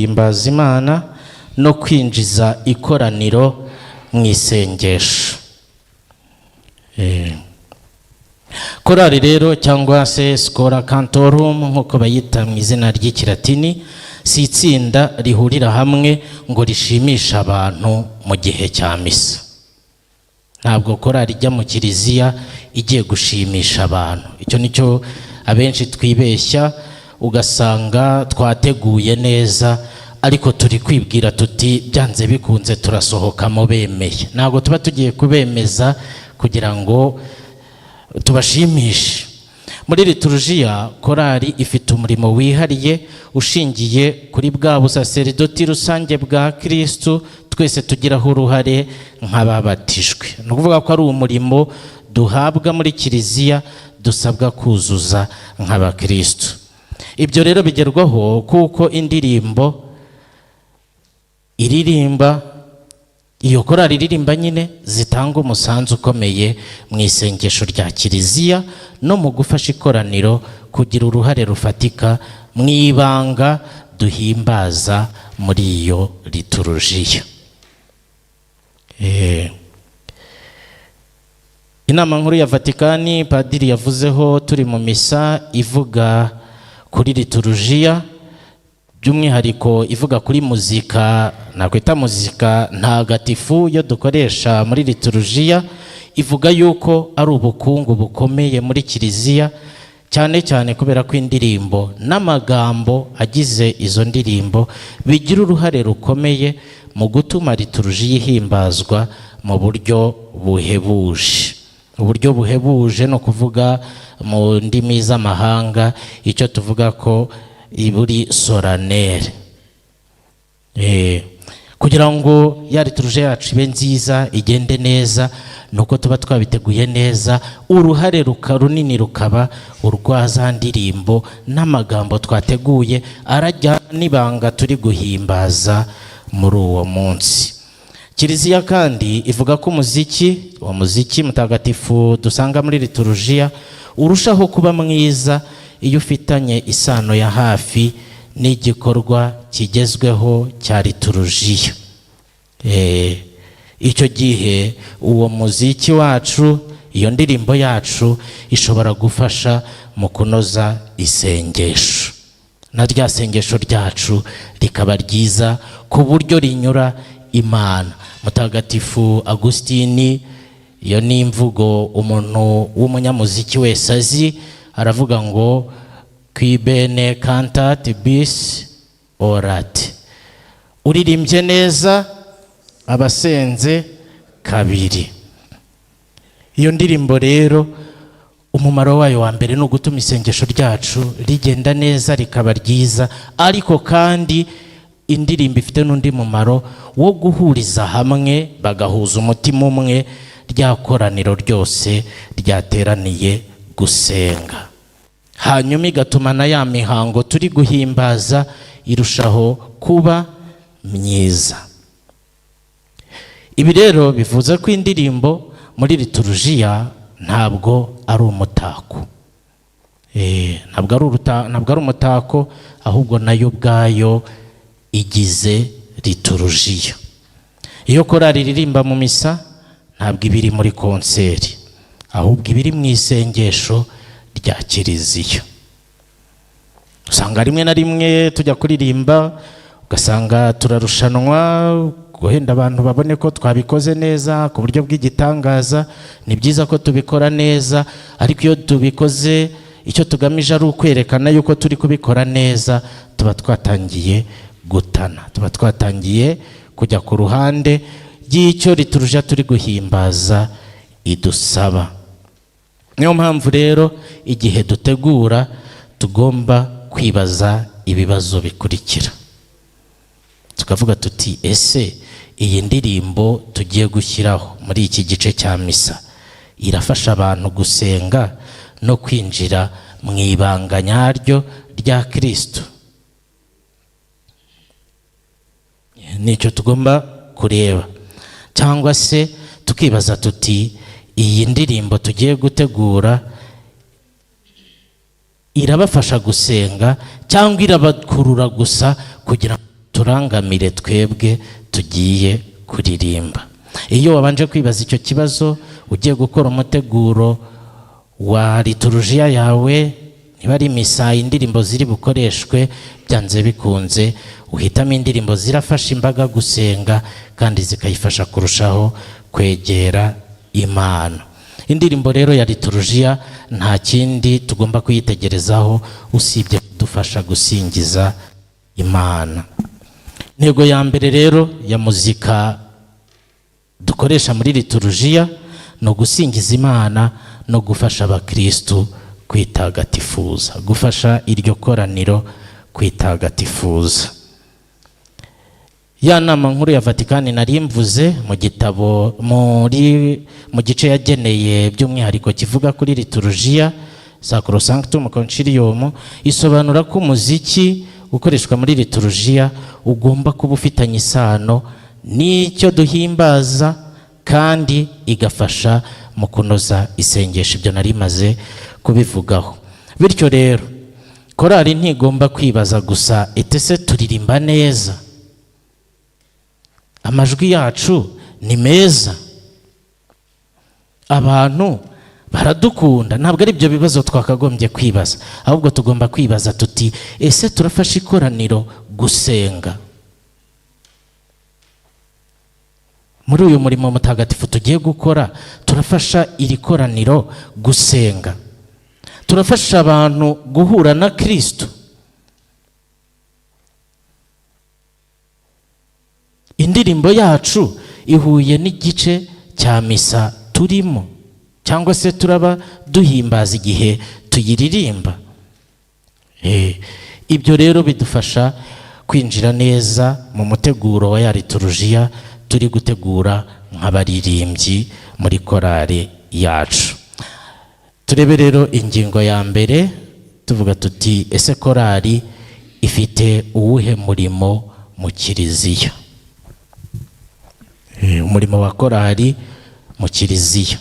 guhimbaza Imana no kwinjiza ikoraniro mu isengesho. Korali rero, cyangwa se schola cantorum nk'uko bayita mu izina ry'Ikilatini, si itsinda rihurira hamwe ngo rishimishe abantu mu gihe cya misa. Ntabwo korali ijya mu kiliziya igiye gushimisha abantu. Icyo ni cyo abenshi twibeshya, ugasanga twateguye neza ariko turi kwibwira tuti: "Byanze bikunze turasohokamo bemeye." Ntabwo tuba tugiye kubemeza kugira ngo tubashimishe. Muri liturujiya, korali ifite umurimo wihariye ushingiye kuri bwa busaseridoti rusange bwa Kirisitu twese tugiraho uruhare nk'ababatijwe. Ni ukuvuga ko ari umurimo duhabwa muri kiliziya, dusabwa kuzuza nk'abakirisitu. Ibyo rero bigerwaho kuko indirimbo iririmba, iyo korali iririmba nyine, zitanga umusanzu ukomeye mu isengesho rya kiliziya no mu gufasha ikoraniro kugira uruhare rufatika mu ibanga duhimbaza muri iyo liturujiya. Inama nkuru ya Vatikani, padiri yavuzeho turi mu misa, ivuga kuri liturujiya, by'umwihariko ivuga kuri muzika nakwita muzika ntagatifu yo dukoresha muri liturujiya, ivuga yuko ari ubukungu bukomeye muri kiliziya, cyane cyane kubera ko indirimbo n'amagambo agize izo ndirimbo bigira uruhare rukomeye mu gutuma liturujiya ihimbazwa mu buryo buhebuje. Uburyo buhebuje ni ukuvuga mu ndimi z'amahanga icyo tuvuga ko iburi solennel. Kugira ngo ya lituruje yacu ibe nziza, igende neza, ni uko tuba twabiteguye neza, uruhare runini rukaba urwa za ndirimbo n'amagambo twateguye arajyana n'ibanga turi guhimbaza muri uwo munsi. Kiliziya kandi ivuga ko umuziki, uwo muziki mutagatifu dusanga muri liturujiya, urushaho kuba mwiza iyo ufitanye isano ya hafi n'igikorwa kigezweho cya liturujiya. Icyo gihe uwo muziki wacu, iyo ndirimbo yacu, ishobora gufasha mu kunoza isengesho, na rya sengesho ryacu rikaba ryiza ku buryo rinyura Imana. Mutagatifu Agusitini, iyo ni imvugo umuntu w'umunyamuziki wese azi, aravuga ngo: "Qui bene cantat bis orat", uririmbye neza abasenze kabiri. Iyo ndirimbo rero, umumaro wayo wa mbere ni ugutuma isengesho ryacu rigenda neza, rikaba ryiza. Ariko kandi indirimbo ifite n'undi mumaro wo guhuriza hamwe, bagahuza umutima umwe, rya koraniro ryose ryateraniye gusenga, hanyuma igatuma na ya mihango turi guhimbaza irushaho kuba myiza. Ibi rero bivuze ko indirimbo muri liturujiya ntabwo ari umutako. Ntabwo ari umutako, ahubwo nayo ubwayo igize liturujiya. Iyo korali iririmba mu misa, ntabwo iba iri muri concert, ahubwo iba iri mu isengesho rya kiliziya. Usanga rimwe na rimwe tujya kuririmba, ugasanga turarushanwa guhenda abantu babone ko twabikoze neza ku buryo bw'igitangaza. Ni byiza ko tubikora neza, ariko iyo tubikoze icyo tugamije ari ukwerekana yuko turi kubikora neza, tuba twatangiye gutana, tuba twatangiye kujya ku ruhande y'icyo liturujia turi guhimbaza idusaba. Niyo mpamvu rero igihe dutegura tugomba kwibaza ibibazo bikurikira, tukavuga tuti: "Ese iyi ndirimbo tugiye gushyiraho muri iki gice cya misa irafasha abantu gusenga no kwinjira mu ibanga nyaryo rya Kirisitu?" Nicyo tugomba kureba. Cyangwa se tukibaza tuti: "Iyi ndirimbo tugiye gutegura irabafasha gusenga cyangwa irabakurura gusa kugira ngo Turangamire twebwe tugiye kuririmba. Iyo wabanje kwibaza icyo kibazo ugiye gukora umuteguro wa liturujiya yawe, niba ari misa, indirimbo ziri bukoreshwe, byanze bikunze uhitamo indirimbo zirafasha imbaga gusenga kandi zikayifasha kurushaho kwegera Imana. Indirimbo rero ya liturujiya nta kindi tugomba kuyitegerezaho usibye kudufasha gusingiza Imana. Intego ya mbere rero ya muzika dukoresha muri liturujiya ni ugusingiza Imana no gufasha abakristu kwitagatifuza, gufasha iryo koraniro kwitagatifuza. Ya nama nkuru ya Vatikani nari mvuze mu gitabo, mu gice yageneye by'umwihariko kivuga kuri liturujiya, Sacrosanctum Concilium, isobanura ko umuziki ukoreshwa muri liturujiya ugomba kuba ufitanye isano n'icyo duhimbaza kandi igafasha mu kunoza isengesho. Ibyo nari maze kubivugaho. Bityo rero korali ntigomba kwibaza gusa ese turirimba neza, amajwi yacu ni meza, abantu baradukunda. Ntabwo ari ibyo bibazo twakagombye kwibaza, ahubwo tugomba kwibaza tuti: ese turafasha ikoraniro gusenga? Muri uyu murimo mutagatifu tugiye gukora, turafasha iri koraniro gusenga? Turafasha abantu guhura na Kristo? Indirimbo yacu ihuye n'igice cya misa turimo, cyangwa se turaba duhimbaza igihe tuyiririmba? Ibyo rero bidufasha kwinjira neza mu muteguro wa ya liturujiya turi gutegura nk'abaririmbyi muri korali yacu. Turebe rero ingingo ya mbere, tuvuga tuti: ese korali ifite uwuhe murimo mu kiliziya? Umurimo wa korali mu kiliziya.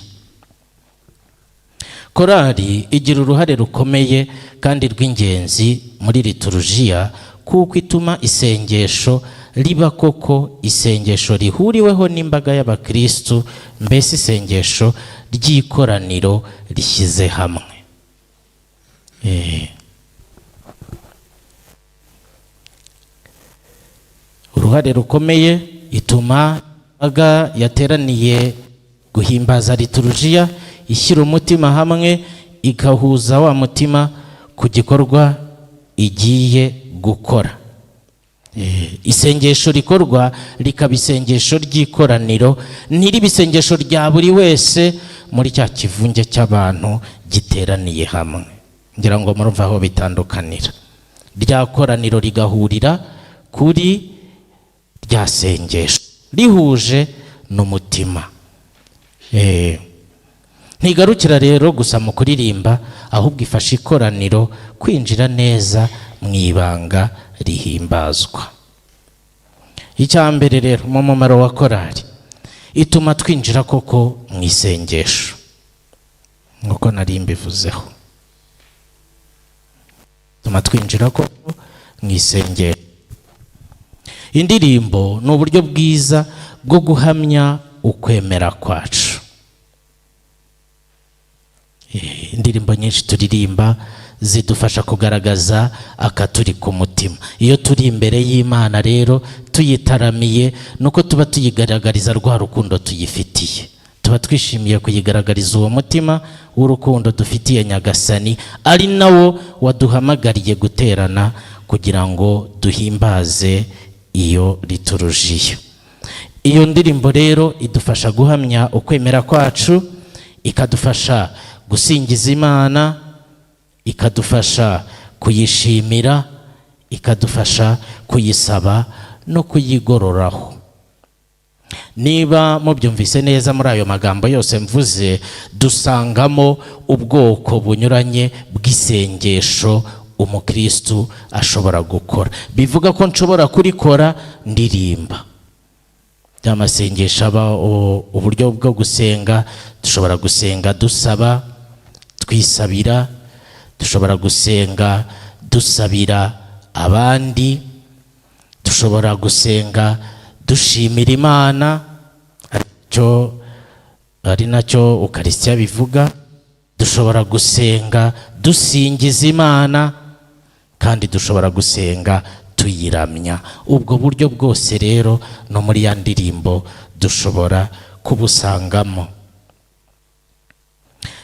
Korali igira uruhare rukomeye kandi rw'ingenzi muri liturujiya, kuko ituma isengesho riba koko isengesho rihuriweho n'imbaga y'abakristu, mbese isengesho ry'ikoraniro rishyize hamwe. Uruhare rukomeye, ituma imbaga yateraniye guhimbaza liturujiya ishyira umutima hamwe, igahuza wa mutima ku gikorwa igiye gukora. Isengesho rikorwa rikaba isengesho ry'ikoraniro, ntiribe isengesho rya buri wese muri cya kivunge cy'abantu giteraniye hamwe. Ngira ngo murumva aho bitandukanira. Rya koraniro rigahurira kuri rya sengesho rihuje n'umutima. Ntigarukira rero gusa mu kuririmba, ahubwo ifasha ikoraniro kwinjira neza mu ibanga rihimbazwa. Icya mbere rero mu mumaro wa korali, ituma twinjira koko mu isengesho nk'uko nari mbivuzeho. Ituma twinjira koko mu isengesho. Indirimbo ni uburyo bwiza bwo guhamya ukwemera kwacu. Indirimbo nyinshi turirimba zidufasha kugaragaza akaturi ku mutima. Iyo turi imbere y'Imana rero tuyitaramiye, nuko tuba tuyigaragariza rwa rukundo tuyifitiye, tuba twishimiye kuyigaragariza uwo mutima w'urukundo dufitiye Nyagasani, ari nawo waduhamagariye guterana kugira ngo duhimbaze iyo liturujiya. Iyo ndirimbo rero idufasha guhamya ukwemera kwacu, ikadufasha gusingiza Imana, ikadufasha kuyishimira, ikadufasha kuyisaba no kuyigororaho. Niba mubyumvise neza, muri ayo magambo yose mvuze dusangamo ubwoko bunyuranye bw'isengesho umukristu ashobora gukora. Bivuga ko nshobora kurikora ndirimba. By'amasengesho aba uburyo bwo gusenga, dushobora gusenga dusaba, twisabira, dushobora gusenga dusabira abandi, Dushobora gusenga dushimira Imana, ari nacyo Ukarisitiya bivuga. Dushobora gusenga dusingiza Imana, kandi dushobora gusenga tuyiramya. Ubwo buryo bwose rero no muri ya ndirimbo dushobora kubusangamo.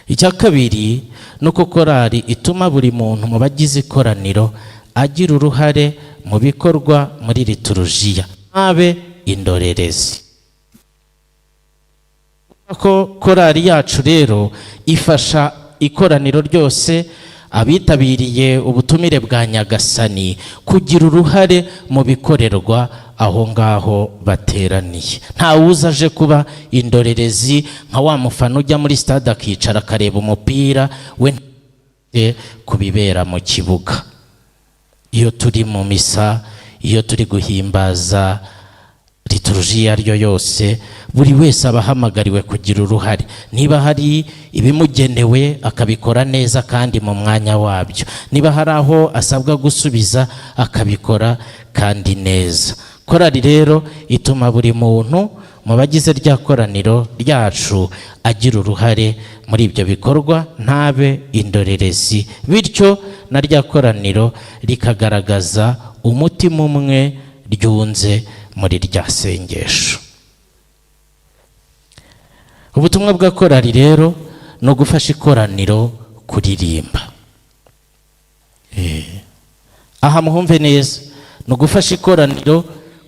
Icya kabiri ni uko korali ituma buri muntu mu bagize ikoraniro agira uruhare mu bikorwa muri liturujiya, ntabe indorerezi. Ko korali yacu rero ifasha ikoraniro ryose, abitabiriye ubutumire bwa Nyagasani, kugira uruhare mu bikorerwa aho ngaho bateraniye. Ntawuza aje kuba indorerezi, nka wa mufana ujya muri stade akicara akareba umupira, we ku bibera mu kibuga. Iyo turi mu misa, iyo turi guhimbaza liturujiya ari yo yose, buri wese aba ahamagariwe kugira uruhare. Niba hari ibimugenewe, akabikora neza kandi mu mwanya wabyo. Niba hari aho asabwa gusubiza, akabikora kandi neza. Korali rero ituma buri muntu mu bagize rya koraniro ryacu agira uruhare muri ibyo bikorwa, ntabe indorerezi, bityo na rya koraniro rikagaragaza umutima umwe ryunze muri rya sengesho. Ubutumwa bwa korali rero ni ugufasha ikoraniro kuririmba. Aha muhumve neza, ni ugufasha ikoraniro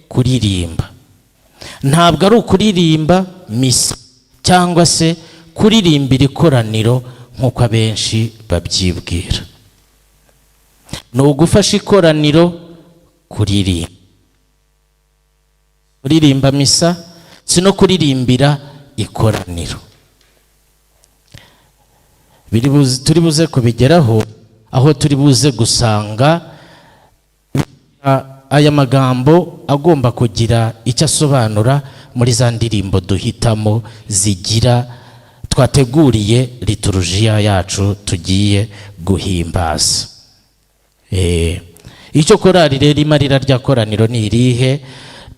kuririmba. Ntabwo ari ukuririmba misa cyangwa se kuririmbira ikoraniro nk'uko abenshi babyibwira. Ni ugufasha ikoraniro kuririmba. Kuririmba misa si no kuririmbira ikoraniro. Turi buze kubigeraho, aho turi buze gusanga aya magambo agomba kugira icyo asobanura muri za ndirimbo duhitamo zigira twateguriye liturujiya yacu tugiye guhimbaza. Icyo korali rero imarira rya koraniro ni irihe?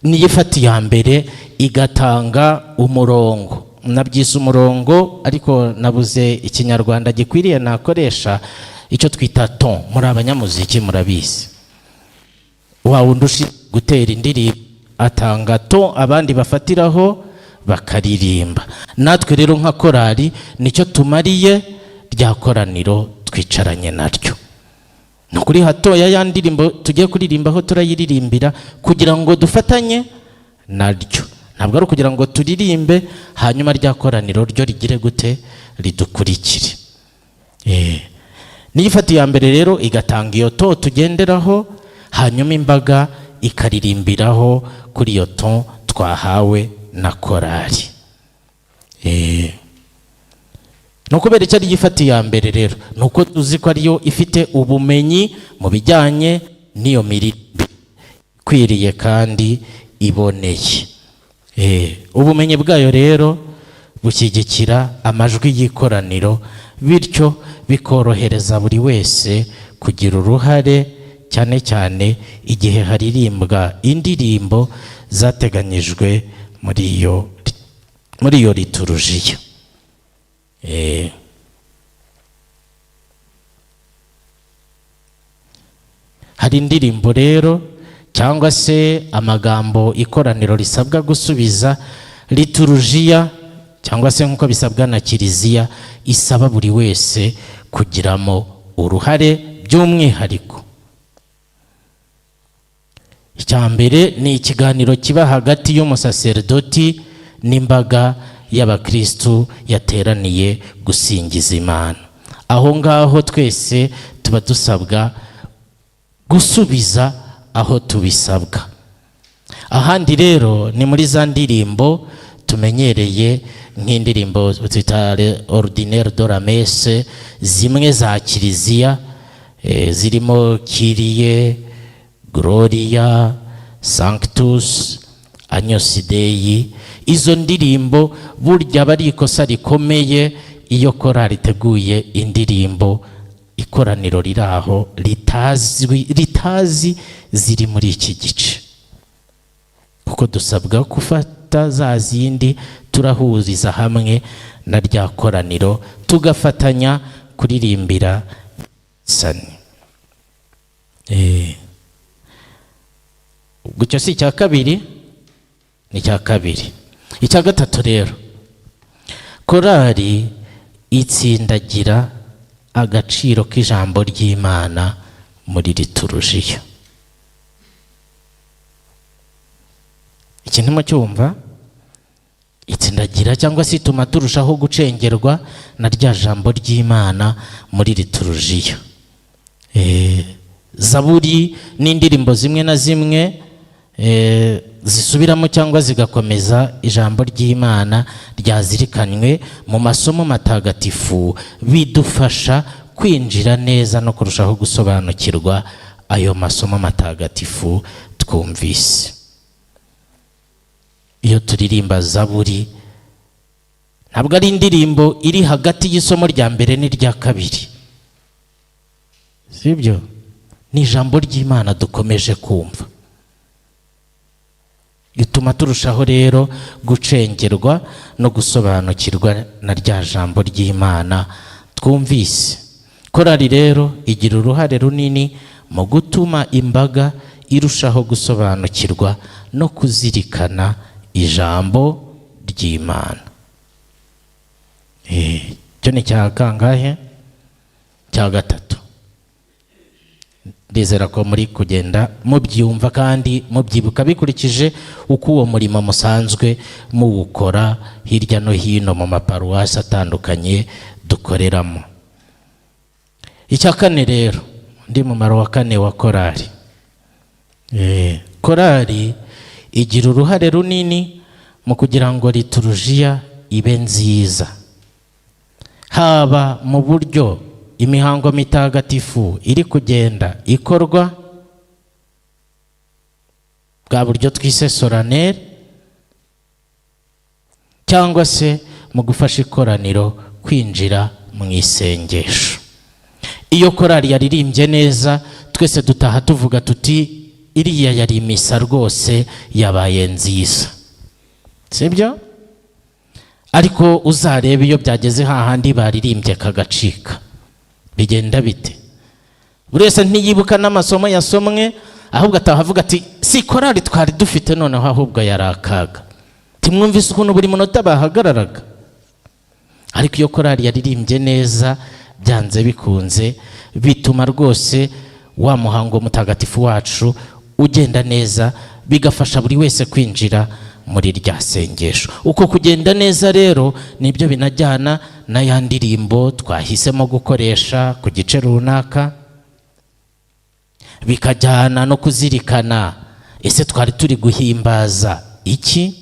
Niyo ifata iya mbere igatanga umurongo. Nabyise umurongo, ariko nabuze Ikinyarwanda gikwiriye nakoresha. Icyo twita ton, muri abanyamuziki murabizi. Wa wundi ushinzwe gutera indirimbo atanga ton, abandi bafatiraho bakaririmba. Natwe rero nka korali nicyo tumariye rya koraniro twicaranye naryo. Ni ukuri hatoya ya ndirimbo tugiye kuririmbaho turayiririmbira kugira ngo dufatanye naryo. Ntabwo ari ukugira ngo turirimbe hanyuma rya koraniro ryo rigire gute? Ridukurikire. Niyo ifata iya mbere rero igatanga iyo ton tugenderaho, hanyuma imbaga ikaririmbiraho kuri iyo ton twahawe na korali. Ni ukubera icyo ariyo ifata iya mbere rero? Ni uko tuzi ko ariyo ifite ubumenyi mu bijyanye n'iyo miririmbire ikwiriye kandi iboneye. Ubumenyi bwayo rero bushyigikira amajwi y'ikoraniro, bityo bikorohereza buri wese kugira uruhare, cyane cyane igihe haririmbwa indirimbo zateganyijwe muri iyo liturujiya. Hari indirimbo rero cyangwa se amagambo ikoraniro risabwa gusubiza liturujiya, cyangwa se nk'uko bisabwa na Kiliziya, isaba buri wese kugiramo uruhare by'umwihariko. Icya mbere ni ikiganiro kiba hagati y'umusaserdoti n'imbaga y'abakristu yateraniye gusingiza Imana. Aho ngaho twese tuba dusabwa gusubiza aho tubisabwa. Ahandi rero ni muri za ndirimbo tumenyereye, nk'indirimbo twita ordinaire de la messe, zimwe za Kiliziya, zirimo Kyrie, Gloria, Sanctus, Agnus Dei. Izo ndirimbo burya aba ari ikosa rikomeye iyo korali iteguye indirimbo ikoraniro riri aho ritazi ziri muri iki gice. Kuko dusabwa gufata za zindi turahuriza hamwe na rya koraniro, tugafatanya kuririmbira sani. Ubwo icyo si icya kabiri, ni icya kabiri. Icya gatatu rero, korali itsindagira agaciro k'ijambo ry'Imana muri liturujiya. Iki ntimucyumva? Itsindagira cyangwa se ituma turushaho gucengerwa na rya jambo ry'Imana muri liturujiya. Zaburi n'indirimbo zimwe na zimwe zisubiramo cyangwa zigakomeza ijambo ry'Imana ryazirikanywe mu masomo matagatifu, bidufasha kwinjira neza no kurushaho gusobanukirwa ayo masomo matagatifu twumvise. Iyo turirimba zaburi, ntabwo ari indirimbo iri hagati y'isomo rya mbere n'irya kabiri, sibyo? Ni ijambo ry'Imana dukomeje kumva, bituma turushaho rero gucengerwa no gusobanukirwa na rya jambo ry'Imana twumvise. Korali rero igira uruhare runini mu gutuma imbaga irushaho gusobanukirwa no kuzirikana ijambo ry'Imana. Icyo ni cya kangahe? Cya gatatu. Ndizera ko muri kugenda mubyumva kandi mubyibuka bikurikije uko uwo murimo musanzwe muwukora hirya no hino mu maparuwasi atandukanye dukoreramo. Icya kane rero, undi mumaro wa kane wa korali. Korali igira uruhare runini mu kugira ngo liturujiya ibe nziza, haba mu buryo imihango mitagatifu iri kugenda ikorwa, bwa buryo twise soraneri, cyangwa se mu gufasha ikoraniro kwinjira mu isengesho. Iyo korali yaririmbye neza, twese dutaha tuvuga tuti iriya yari misa rwose yabaye nziza, sibyo? Ariko uzarebe iyo byageze hahandi baririmbye kagacika, bigenda bite? Buri wese ntiyibuka n'amasomo yasomwe, ahubwo ataha avuga ati si korali twari dufite noneho, ahubwo yari akaga. Timwumvise ukuntu buri munota bahagararaga. Ariko iyo korali yaririmbye neza, byanze bikunze bituma rwose wa muhango mutagatifu wacu ugenda neza, bigafasha buri wese kwinjira muri rya sengesho. Uko kugenda neza rero nibyo binajyana na ya ndirimbo twahisemo gukoresha ku gice runaka, bikajyana no kuzirikana ese twari turi guhimbaza iki.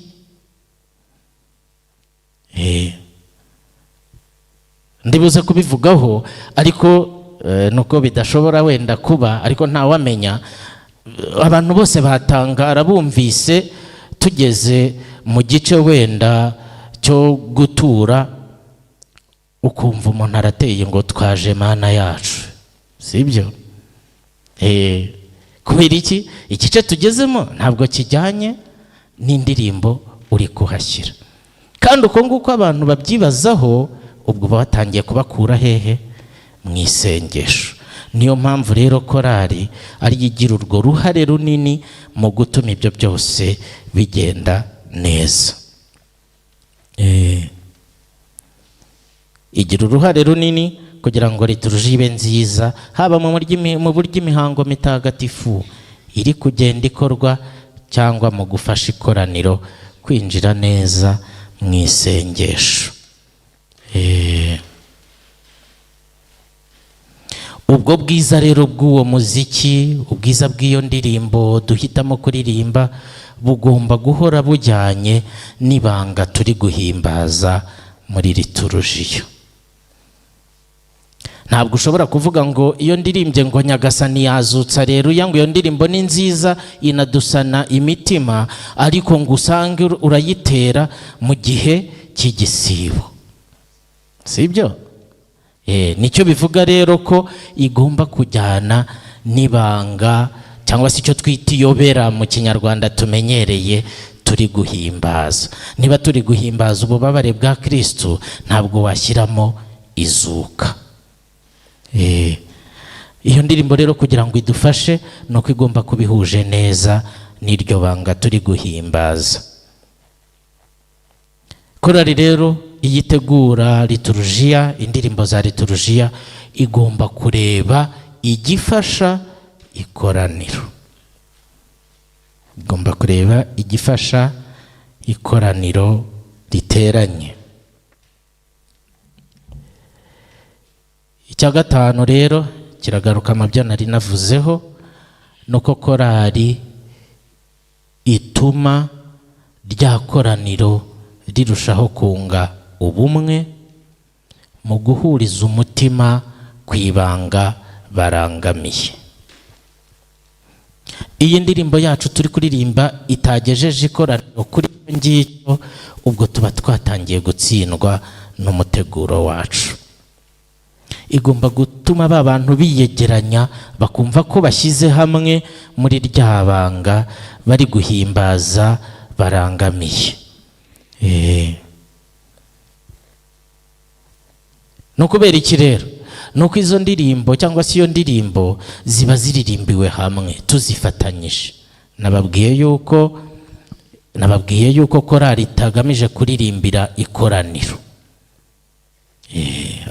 Ndibuze kubivugaho, ariko nuko bidashobora wenda kuba, ariko ntawamenya. Abantu bose batangara bumvise tugeze mu gice wenda cyo gutura, ukumva umuntu arateye ngo twaje Mana yacu, sibyo? Kubera iki? Igice tugezemo ntabwo kijyanye n'indirimbo uri kuhashyira. Kandi uko nguko abantu babyibazaho, ubwo batangiye kubakura hehe? Mu isengesho. Niyo mpamvu rero korali ariyo igira urwo ruhare runini mu gutuma ibyo byose bigenda neza. Igira uruhare runini kugira ngo liturujia ibe nziza, haba mu buryo imihango mitagatifu iri kugenda ikorwa, cyangwa mu gufasha ikoraniro kwinjira neza mu isengesho. Ubwo bwiza rero bw'uwo muziki, ubwiza bw'iyo ndirimbo duhitamo kuririmba, bugomba guhora bujyanye n'ibanga turi guhimbaza muri liturujia. Ntabwo ushobora kuvuga ngo iyo ndirimbye ngo Nyagasani yazutse areruya, ngo iyo ndirimbo ni nziza inadusana imitima, ariko ngo usange urayitera mu gihe cy'igisibo, sibyo? Nicyo bivuga rero ko igomba kujyana n'ibanga cyangwa se icyo twita iyobera mu Kinyarwanda tumenyereye turi guhimbaza. Niba turi guhimbaza ububabare bwa Kristu, ntabwo washyiramo izuka. Iyo ndirimbo rero kugira ngo idufashe ni uko igomba kuba ihuje neza n'iryo banga turi guhimbaza. Korali rero iyo itegura liturujiya, indirimbo za liturujiya, igomba kureba igifasha ikoraniro, igomba kureba igifasha ikoraniro riteranye. Icya gatanu rero kiragaruka mu byo nari navuzeho, ni uko korali ituma rya koraniro rirushaho kunga ubumwe mu guhuriza umutima ku ibanga barangamiye. Iyi ndirimbo yacu turi kuririmba itagejeje ikoraniro kuri icyo ngicyo, ubwo tuba twatangiye gutsindwa n'umuteguro wacu. Igomba gutuma ba bantu biyegeranya, bakumva ko bashyize hamwe muri rya banga bari guhimbaza barangamiye. Ni ukubera iki rero? Ni uko izo ndirimbo cyangwa se iyo ndirimbo ziba ziririmbiwe hamwe tuzifatanyije. Nababwiye yuko korali itagamije kuririmbira ikoraniro,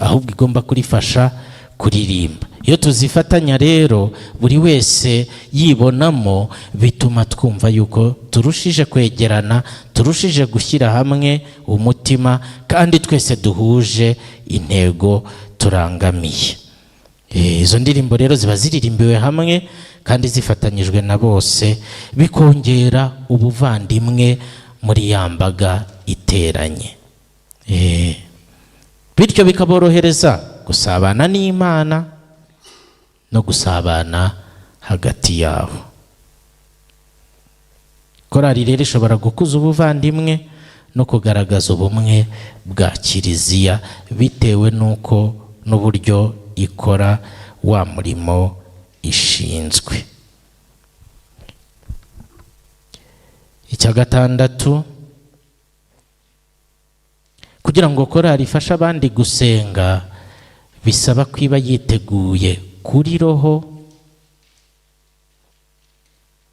ahubwo igomba kurifasha kuririmba. Iyo tuzifatanya rero, buri wese yibonamo, bituma twumva yuko turushije kwegerana, turushije gushyira hamwe umutima, kandi twese duhuje intego turangamiye. Izo ndirimbo rero ziba ziririmbiwe hamwe kandi zifatanyijwe na bose, bikongera ubuvandimwe muri ya mbaga iteranye. Bityo bikaborohereza gusabana n'Imana no gusabana hagati yabo. Korali rero ishobora gukuza ubuvandimwe no kugaragaza ubumwe bwa Kiliziya, bitewe n'uko n'uburyo ikora wa murimo ishinzwe. Icya gatandatu, kugira ngo korali ifashe abandi gusenga, bisaba ko iba yiteguye kuri roho.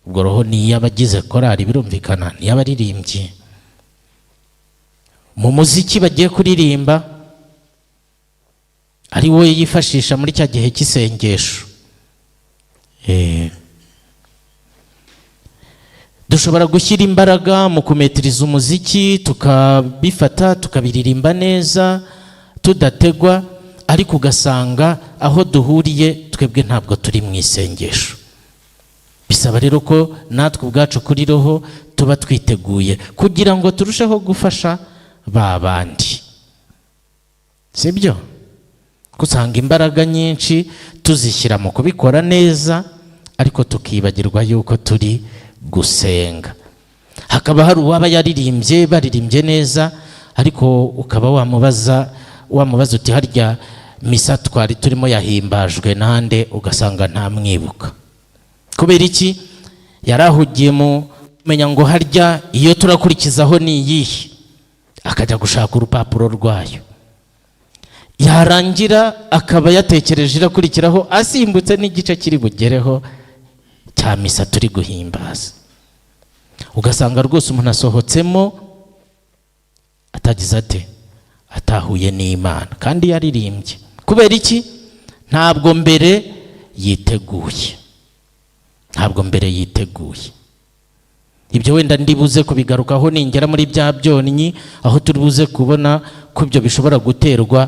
Ubwo roho ni iy'abagize korali, birumvikana, ni iy'abaririmbyi. Mu muziki bagiye kuririmba, ari wo yifashisha muri cya gihe cy'isengesho. Dushobora gushyira imbaraga mu kumetiriza umuziki, tukabifata tukabiririmba neza tudategwa, ariko ugasanga aho duhuriye twebwe ntabwo turi mu isengesho. Bisaba rero ko natwe ubwacu kuri roho tuba twiteguye kugira ngo turusheho gufasha ba bandi, sibyo? Usanga imbaraga nyinshi tuzishyira mu kubikora neza, ariko tukibagirwa yuko turi gusenga. Hakaba hari uwaba yaririmbye, baririmbye neza, ariko ukaba wamubaza uti harya misa twari turimo yahimbajwe nande? Ugasanga ntamwibuka. Kubera iki? Yari ahugiye mu kumenya ngo harya iyo turakurikizaho ni iyihe, akajya gushaka urupapuro rwayo, yarangira akaba yatekereje irakurikiraho, asimbutse n'igice kiri bugereho cya misa turi guhimbaza. Ugasanga rwose umuntu asohotsemo atagize ate, atahuye n'Imana kandi yaririmbye. Kubera iki? Ntabwo mbere yiteguye, ntabwo mbere yiteguye. Ibyo wenda ndibuze kubigarukaho ningera muri bya byonnyi, aho turi buze kubona ko ibyo bishobora guterwa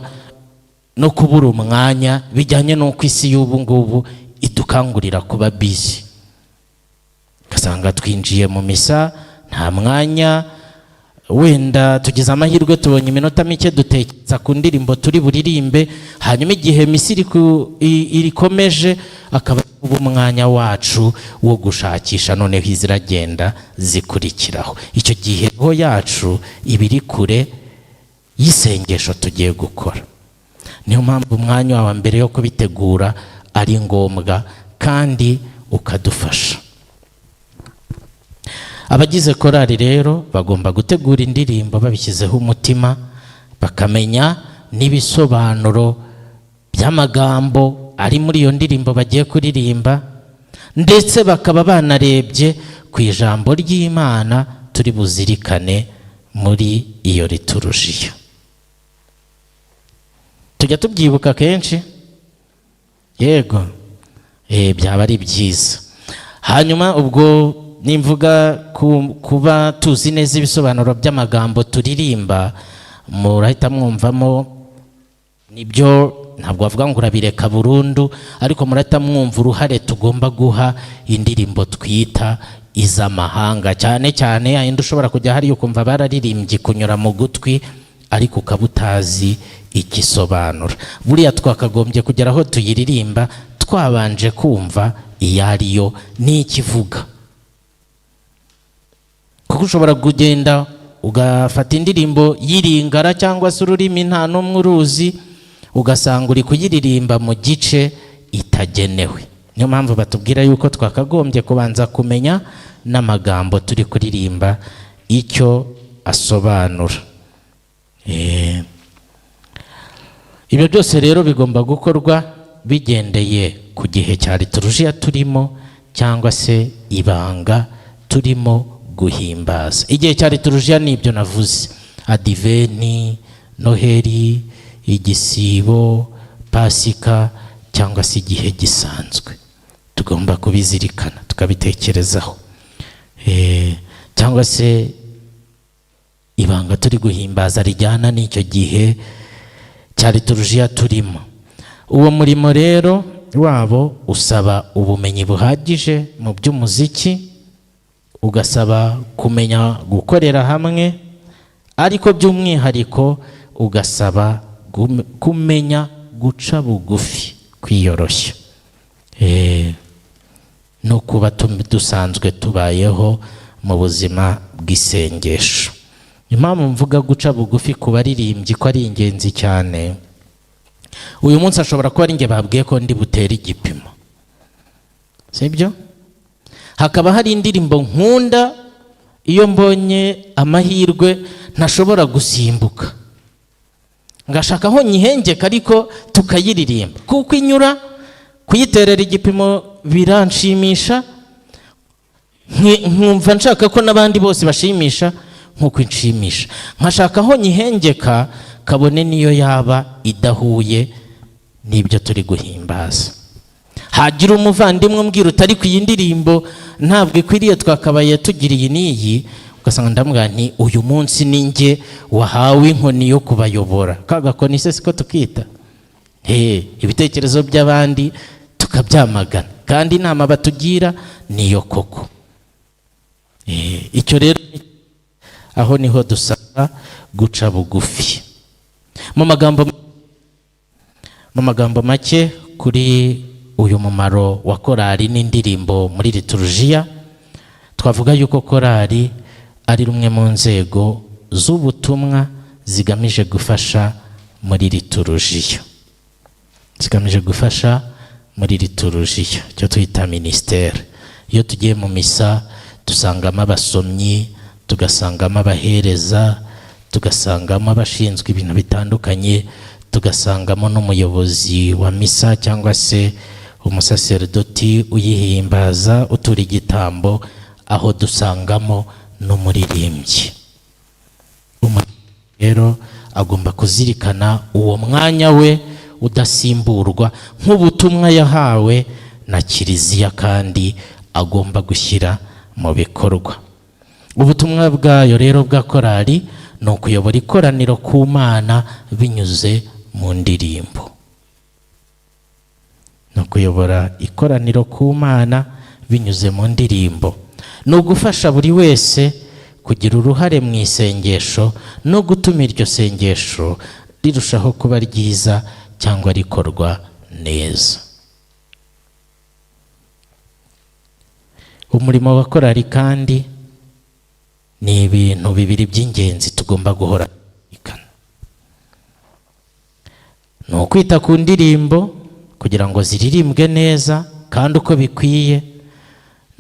no kubura umwanya, bijyanye n'uko isi y'ubu ngubu idukangurira kuba busy. Ugasanga twinjiye mu misa nta mwanya, wenda tugize amahirwe tubonye iminota mike, dutekereza ku ndirimbo turi buririmbe, hanyuma igihe misa irikomeje akaba uba umwanya wacu wo gushakisha noneho iziragenda zikurikiraho. Icyo gihe roho yacu iba iri kure y'isengesho tugiye gukora. Niyo mpamvu umwanya wawe mbere yo kubitegura ari ngombwa kandi ukadufasha. Abagize korali rero bagomba gutegura indirimbo babishyizeho umutima, bakamenya n'ibisobanuro by'amagambo ari muri iyo ndirimbo bagiye kuririmba, ndetse bakaba banarebye ku ijambo ry'Imana turi buzirikane muri iyo liturujiya. Tujya tubyibuka kenshi, yego, byaba ari byiza. Hanyuma ubwo nimvuga kuba tuzi neza ibisobanuro by'amagambo turirimba, murahita mwumvamo nibyo, ntabwo bavuga ngo urabireka burundu, ariko murahita mwumva uruhare tugomba guha indirimbo twita iz'amahanga, cyane cyane yayindi ushobora kujya hariya ukumva bararirimbye kunyura mu gutwi, ariko ukaba utazi igisobanura. Buriya twakagombye kugera aho tuyiririmba twabanje kumva iyo ariyo n'ikivuga, kuko ushobora kugenda ugafata indirimbo y'iringara cyangwa se ururimi nta n'umwe uruzi, ugasanga uri kuyiririmba mu gice itagenewe. Niyo mpamvu batubwira yuko twakagombye kubanza kumenya n'amagambo turi kuririmba icyo asobanura. Ibyo byose rero bigomba gukorwa bigendeye ku gihe cya liturujiya turimo cyangwa se ibanga turimo guhimbaza. Igihe cya liturujiya ni ibyo navuze: adiveni, noheri, igisibo, pasika cyangwa se igihe gisanzwe. Tugomba kubizirikana tukabitekerezaho, cyangwa se ibanga turi guhimbaza rijyana n'icyo gihe cya liturujiya turimo. Uwo murimo rero wabo usaba ubumenyi buhagije mu by'umuziki, ugasaba kumenya gukorera hamwe, ariko by'umwihariko ugasaba kumenya guca bugufi, kwiyoroshya, no kuba dusanzwe tubayeho mu buzima bw'isengesho. Impamvu mvuga guca bugufi ku baririmbyi ko ari ingenzi cyane, uyu munsi ashobora kuba ari njye babwiye ko ndi butere igipimo, sibyo? Hakaba hari indirimbo nkunda, iyo mbonye amahirwe ntashobora gusimbuka, ngashaka aho nyihengeka ariko tukayiririmba, kuko inyura kuyiterera igipimo biranshimisha, nkumva nshaka ko n'abandi bose bashimisha nk'uko inshimisha, nkashaka aho nyihengeka kabone niyo yaba idahuye n'ibyo turi guhimbaza. Hagira umuvandimwe umbwira utari ku iyi ndirimbo ntabwo ikwiriye, twakabaye tugira iyi n'iyi, ugasanga ndamubwira nti uyu munsi ni njye wahawe inkoni yo kubayobora. Ka gakoni se siko tukita? Ibitekerezo by'abandi tukabyamagana, kandi inama batugira niyo koko. Icyo rero aho niho dusaba guca bugufi. Mu magambo make kuri uyu mumaro wa korali n'indirimbo muri liturujiya, twavuga yuko korali ari rumwe mu nzego z'ubutumwa zigamije gufasha muri liturujiya, zigamije gufasha muri liturujiya, icyo twita minisiteri. Iyo tugiye mu misa dusangamo abasomyi, tugasangamo abahereza, tugasangamo abashinzwe ibintu bitandukanye, tugasangamo n'umuyobozi wa misa cyangwa se umusaserodoti uyihimbaza, utura igitambo, aho dusangamo n'umuririmbyi. Rero agomba kuzirikana uwo mwanya we udasimburwa nk'ubutumwa yahawe na kiliziya, kandi agomba gushyira mu bikorwa. Ubutumwa bwayo rero bwa korali ni ukuyobora ikoraniro ku Mana binyuze mu ndirimbo, ni ukuyobora ikoraniro ku Mana binyuze mu ndirimbo, ni ugufasha buri wese kugira uruhare mu isengesho no gutuma iryo sengesho rirushaho kuba ryiza cyangwa rikorwa neza. Umurimo wa korali kandi ni ibintu bibiri by'ingenzi tugomba guhora tuzirikana. Ni ukwita ku ndirimbo kugira ngo ziririmbwe neza kandi uko bikwiye,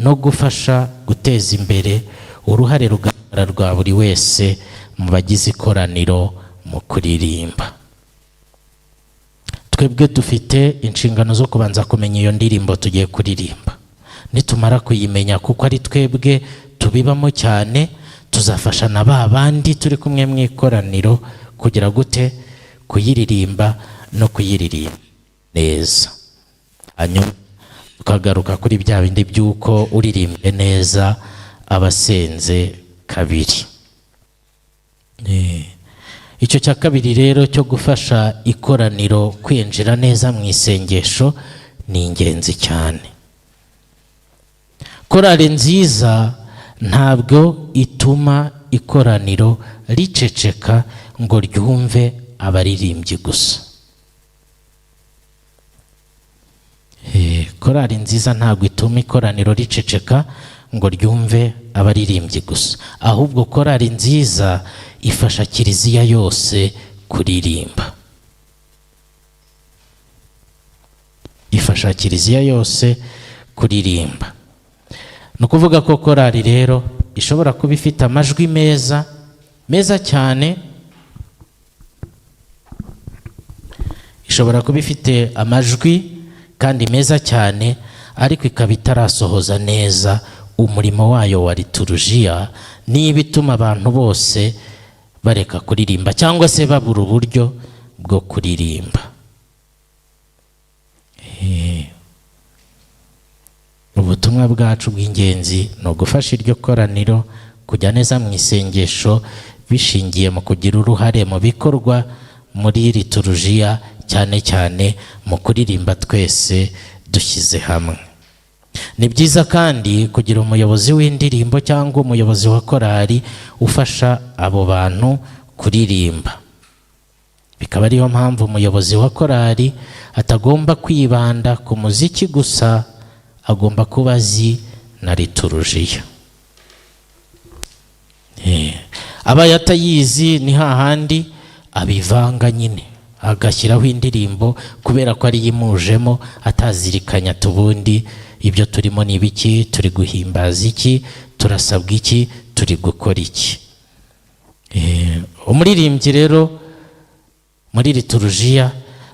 no gufasha guteza imbere uruhare rugaragara rwa buri wese mu bagize ikoraniro mu kuririmba. Twebwe dufite inshingano zo kubanza kumenya iyo ndirimbo tugiye kuririmba. Nitumara kuyimenya, kuko ari twebwe tubibamo cyane, tuzafasha na ba bandi turi kumwe mu ikoraniro kugira gute? Kuyiririmba no kuyiririmba neza. Hanyuma tukagaruka kuri bya bindi by'uko uririmbye neza aba asenze kabiri. Icyo cya kabiri rero cyo gufasha ikoraniro kwinjira neza mu isengesho ni ingenzi cyane. Korali nziza ntabwo ituma ikoraniro riceceka ngo ryumve abaririmbyi gusa. Korali nziza ntabwo ituma ikoraniro riceceka ngo ryumve abaririmbyi gusa, ahubwo korali nziza ifasha kiliziya yose kuririmba, ifasha kiliziya yose kuririmba. Ni ukuvuga ko korali rero ishobora kuba ifite amajwi meza meza cyane, ishobora kuba ifite amajwi kandi meza cyane, ariko ikaba itarasohoza neza umurimo wayo wa liturujiya, niba ituma abantu bose bareka kuririmba cyangwa se babura uburyo bwo kuririmba. Ubutumwa bwacu bw'ingenzi ni ugufasha iryo koraniro kujya neza mu isengesho bishingiye mu kugira uruhare mu bikorwa muri liturujiya, cyane cyane mu kuririmba twese dushyize hamwe. Ni byiza kandi kugira umuyobozi w'indirimbo cyangwa umuyobozi wa korali ufasha abo bantu kuririmba. Bikaba ariyo mpamvu umuyobozi wa korali atagomba kwibanda ku muziki gusa, agomba kuba azi na liturujiya. Abaye atayizi ni hahandi abivanga nyine, agashyiraho indirimbo kubera ko ariyo imujemo, atazirikanya ati ubundi ibyo turimo ni ibiki, turi guhimbaza iki, turasabwa iki, turi gukora iki. Umuririmbyi rero muri liturujiya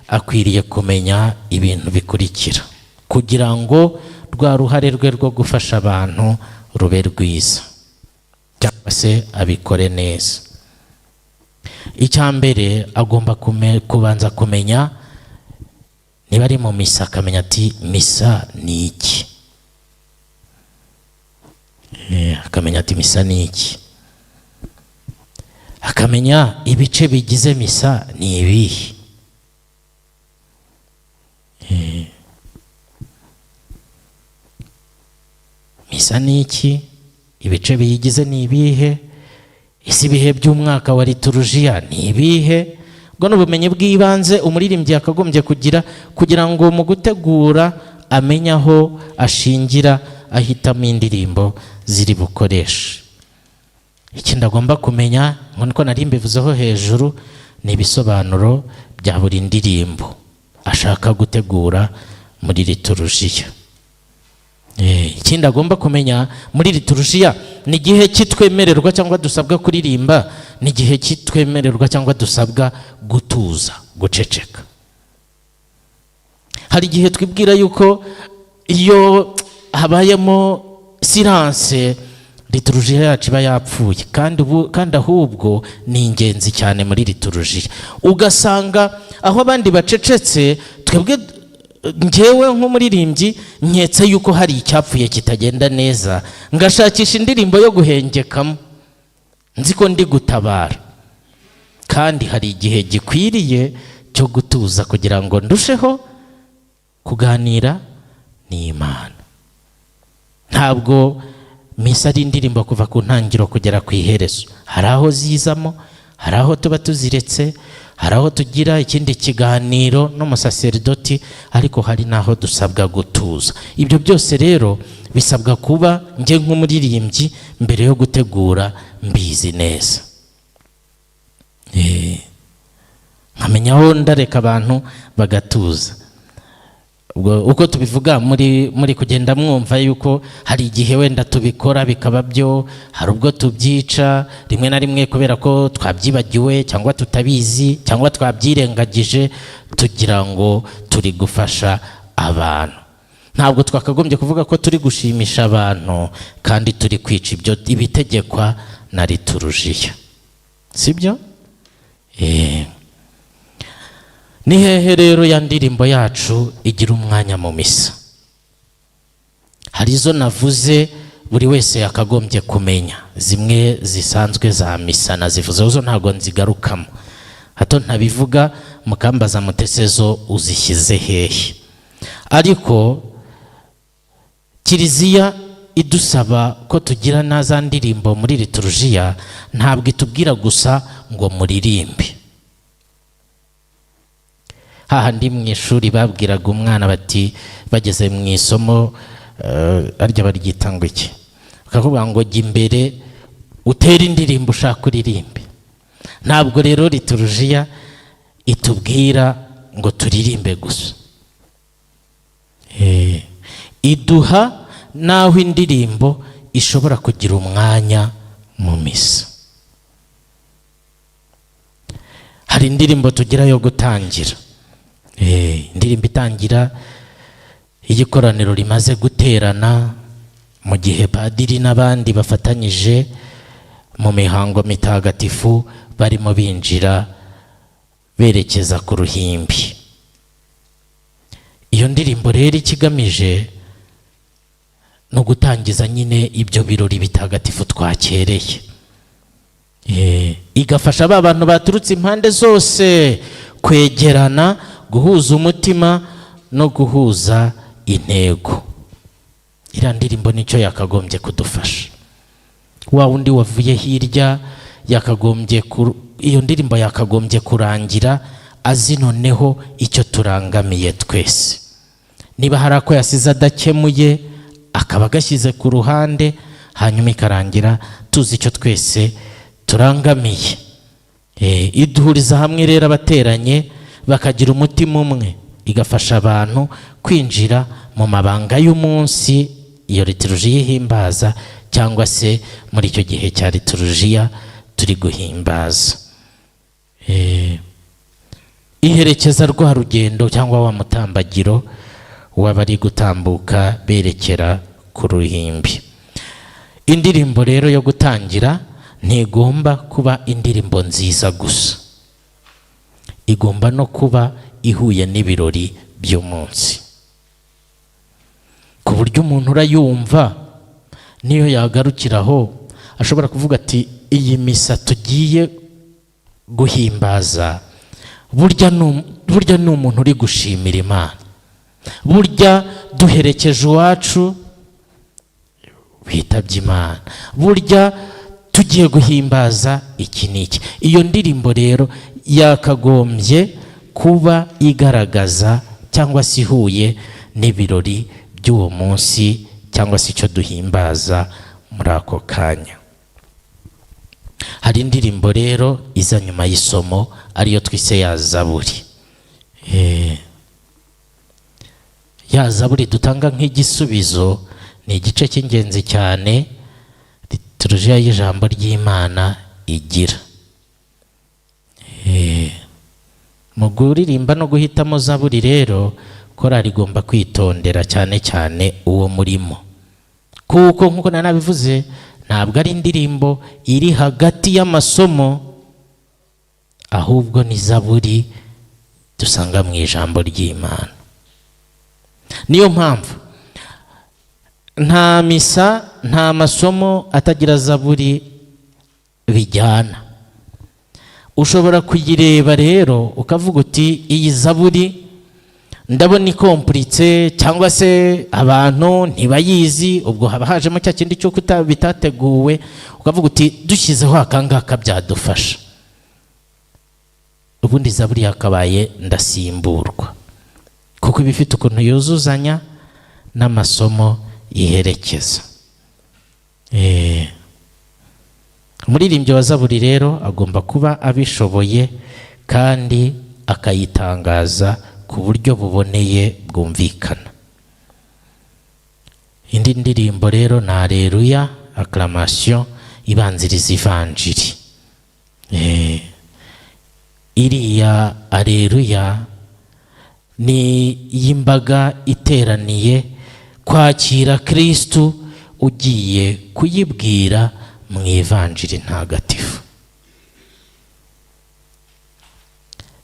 akwiriye kumenya ibintu bikurikira kugira ngo rwa ruhare rwe rwo gufasha abantu rube rwiza, cyangwa se abikore neza. Icya mbere agomba kubanza kumenya niba ari mu misa, akamenya ati misa ni iki. Akamenya ati misa ni iki, akamenya ibice bigize misa ni ibihe. Misa ni iki, ibice biyigize ni ibihe, ese ibihe by'umwaka wa liturujiya ni ibihe. Ubwo ni ubumenyi bw'ibanze umuririmbyi yakagombye kugira, kugira ngo mu gutegura amenye aho ashingira ahitamo indirimbo ziri bukoreshe. Ikindi agomba kumenya, nk'uko nari mbivuzeho hejuru, ni ibisobanuro bya buri ndirimbo ashaka gutegura muri liturujiya. Ikindi agomba kumenya muri liturujiya ni igihe kitwemererwa cyangwa dusabwa kuririmba, ni igihe kitwemererwa cyangwa dusabwa gutuza, guceceka. Hari igihe twibwira yuko iyo habayemo silence liturujiya yacu iba yapfuye, kandi ahubwo ni ingenzi cyane muri liturujiya. Ugasanga aho abandi bacecetse, twebwe njyewe nk'umuririmbyi nketse yuko hari icyapfuye kitagenda neza, ngashakisha indirimbo yo guhengekamo nzi ko ndi gutabara, kandi hari igihe gikwiriye cyo gutuza kugira ngo ndusheho kuganira n'Imana. Ntabwo misa ari indirimbo kuva ku ntangiriro kugera ku iherezo. Hari aho zizamo, hari aho tuba tuziretse, hari aho tugira ikindi kiganiro n'umusaserdoti, ariko hari n'aho dusabwa gutuza. Ibyo byose rero bisabwa kuba njye nk'umuririmbyi mbere yo gutegura mbizi neza. Nkamenya aho ndareka abantu bagatuza. Ubwo uko tubivuga muri kugenda mwumva yuko hari igihe wenda tubikora bikaba byo, hari ubwo tubyica rimwe na rimwe kubera ko twabyibagiwe cyangwa tutabizi cyangwa twabyirengagije, tugira ngo turi gufasha abantu. Ntabwo twakagombye kuvuga ko turi gushimisha abantu kandi turi kwica ibyo ibitegekwa na liturujiya, sibyo? Ni hehe rero ya ndirimbo yacu igira umwanya mu misa? Hari izo navuze buri wese yakagombye kumenya, zimwe zisanzwe za misa nazivuze, zo ntabwo nzigarukamo, hato ntabivuga mukambaza mutese zo uzishyize hehe. Ariko Kiliziya idusaba ko tugira na za ndirimbo muri liturujiya, ntabwo itubwira gusa ngo muririmbe. Hahandi mu ishuri babwiraga umwana bati, bageze mu isomo, arya baryita ngo iki, bakavuga ngo jya imbere utere indirimbo ushaka uririmbe. Ntabwo rero liturujiya itubwira ngo turirimbe gusa, iduha n'aho indirimbo ishobora kugira umwanya mu misa. Hari indirimbo tugira yo gutangira, indirimbo itangira iyo ikoraniro rimaze guterana, mu gihe padiri n'abandi bafatanyije mu mihango mitagatifu barimo binjira berekeza ku ruhimbi. Iyo ndirimbo rero ikigamije ni ugutangiza nyine ibyo birori bitagatifu twakereye, igafasha ba bantu baturutse impande zose kwegerana, guhuza umutima no guhuza intego. Iriya ndirimbo nicyo yakagombye kudufasha. Wa wundi wavuye hirya yakagombye, iyo ndirimbo yakagombye kurangira azi noneho icyo turangamiye twese. Niba hari ako yasize adakemuye akaba agashyize ku ruhande, hanyuma ikarangira tuzi icyo twese turangamiye. Iduhuriza hamwe rero abateranye bakagira umutima umwe, igafasha abantu kwinjira mu mabanga y'umunsi iyo liturujiya ihimbaza, cyangwa se muri icyo gihe cya liturujiya turi guhimbaza. Iherekeza rwa rugendo cyangwa wa mutambagiro w'abari gutambuka berekera ku ruhimbi. Indirimbo rero yo gutangira ntigomba kuba indirimbo nziza gusa, igomba no kuba ihuye n'ibirori by'umunsi, ku buryo umuntu urayumva niyo yagarukiraho ashobora kuvuga ati iyi misa tugiye guhimbaza burya ni umuntu uri gushimira Imana, burya duherekeje uwacu witabye Imana, burya tugiye guhimbaza iki n'iki. Iyo ndirimbo rero yakagombye kuba igaragaza cyangwa se ihuye n'ibirori by'uwo munsi, cyangwa se icyo duhimbaza muri ako kanya. Hari indirimbo rero iza nyuma y'isomo, ariyo twise ya zaburi. Ya zaburi dutanga nk'igisubizo ni igice cy'ingenzi cyane liturujiya y'ijambo ry'Imana igira. Mu kuririmba no guhitamo zaburi rero, korali igomba kwitondera cyane cyane uwo murimo, kuko nk'uko nari nabivuze, ntabwo ari indirimbo iri hagati y'amasomo, ahubwo ni zaburi dusanga mu ijambo ry'Imana. Niyo mpamvu nta misa, nta masomo atagira zaburi bijyana. Ushobora kuyireba rero ukavuga uti iyi zaburi ndabona ikompuritse, cyangwa se abantu ntibayizi, ubwo haba hajemo cya kindi cy'uko bitateguwe, ukavuga uti dushyizeho aka ngaka byadufasha. Ubundi zaburi yakabaye ndasimburwa, kuko iba ifite ukuntu yuzuzanya n'amasomo iherekeza. Umuririmbyi wa zaburi rero agomba kuba abishoboye kandi akayitangaza ku buryo buboneye bwumvikana. Indi ndirimbo rero ni Alleluia, acclamation ibanziriza ivanjiri. Iriya Alleluia ni iy'imbaga iteraniye kwakira Kristu ugiye kuyibwira mu ivanjiri ntagatifu.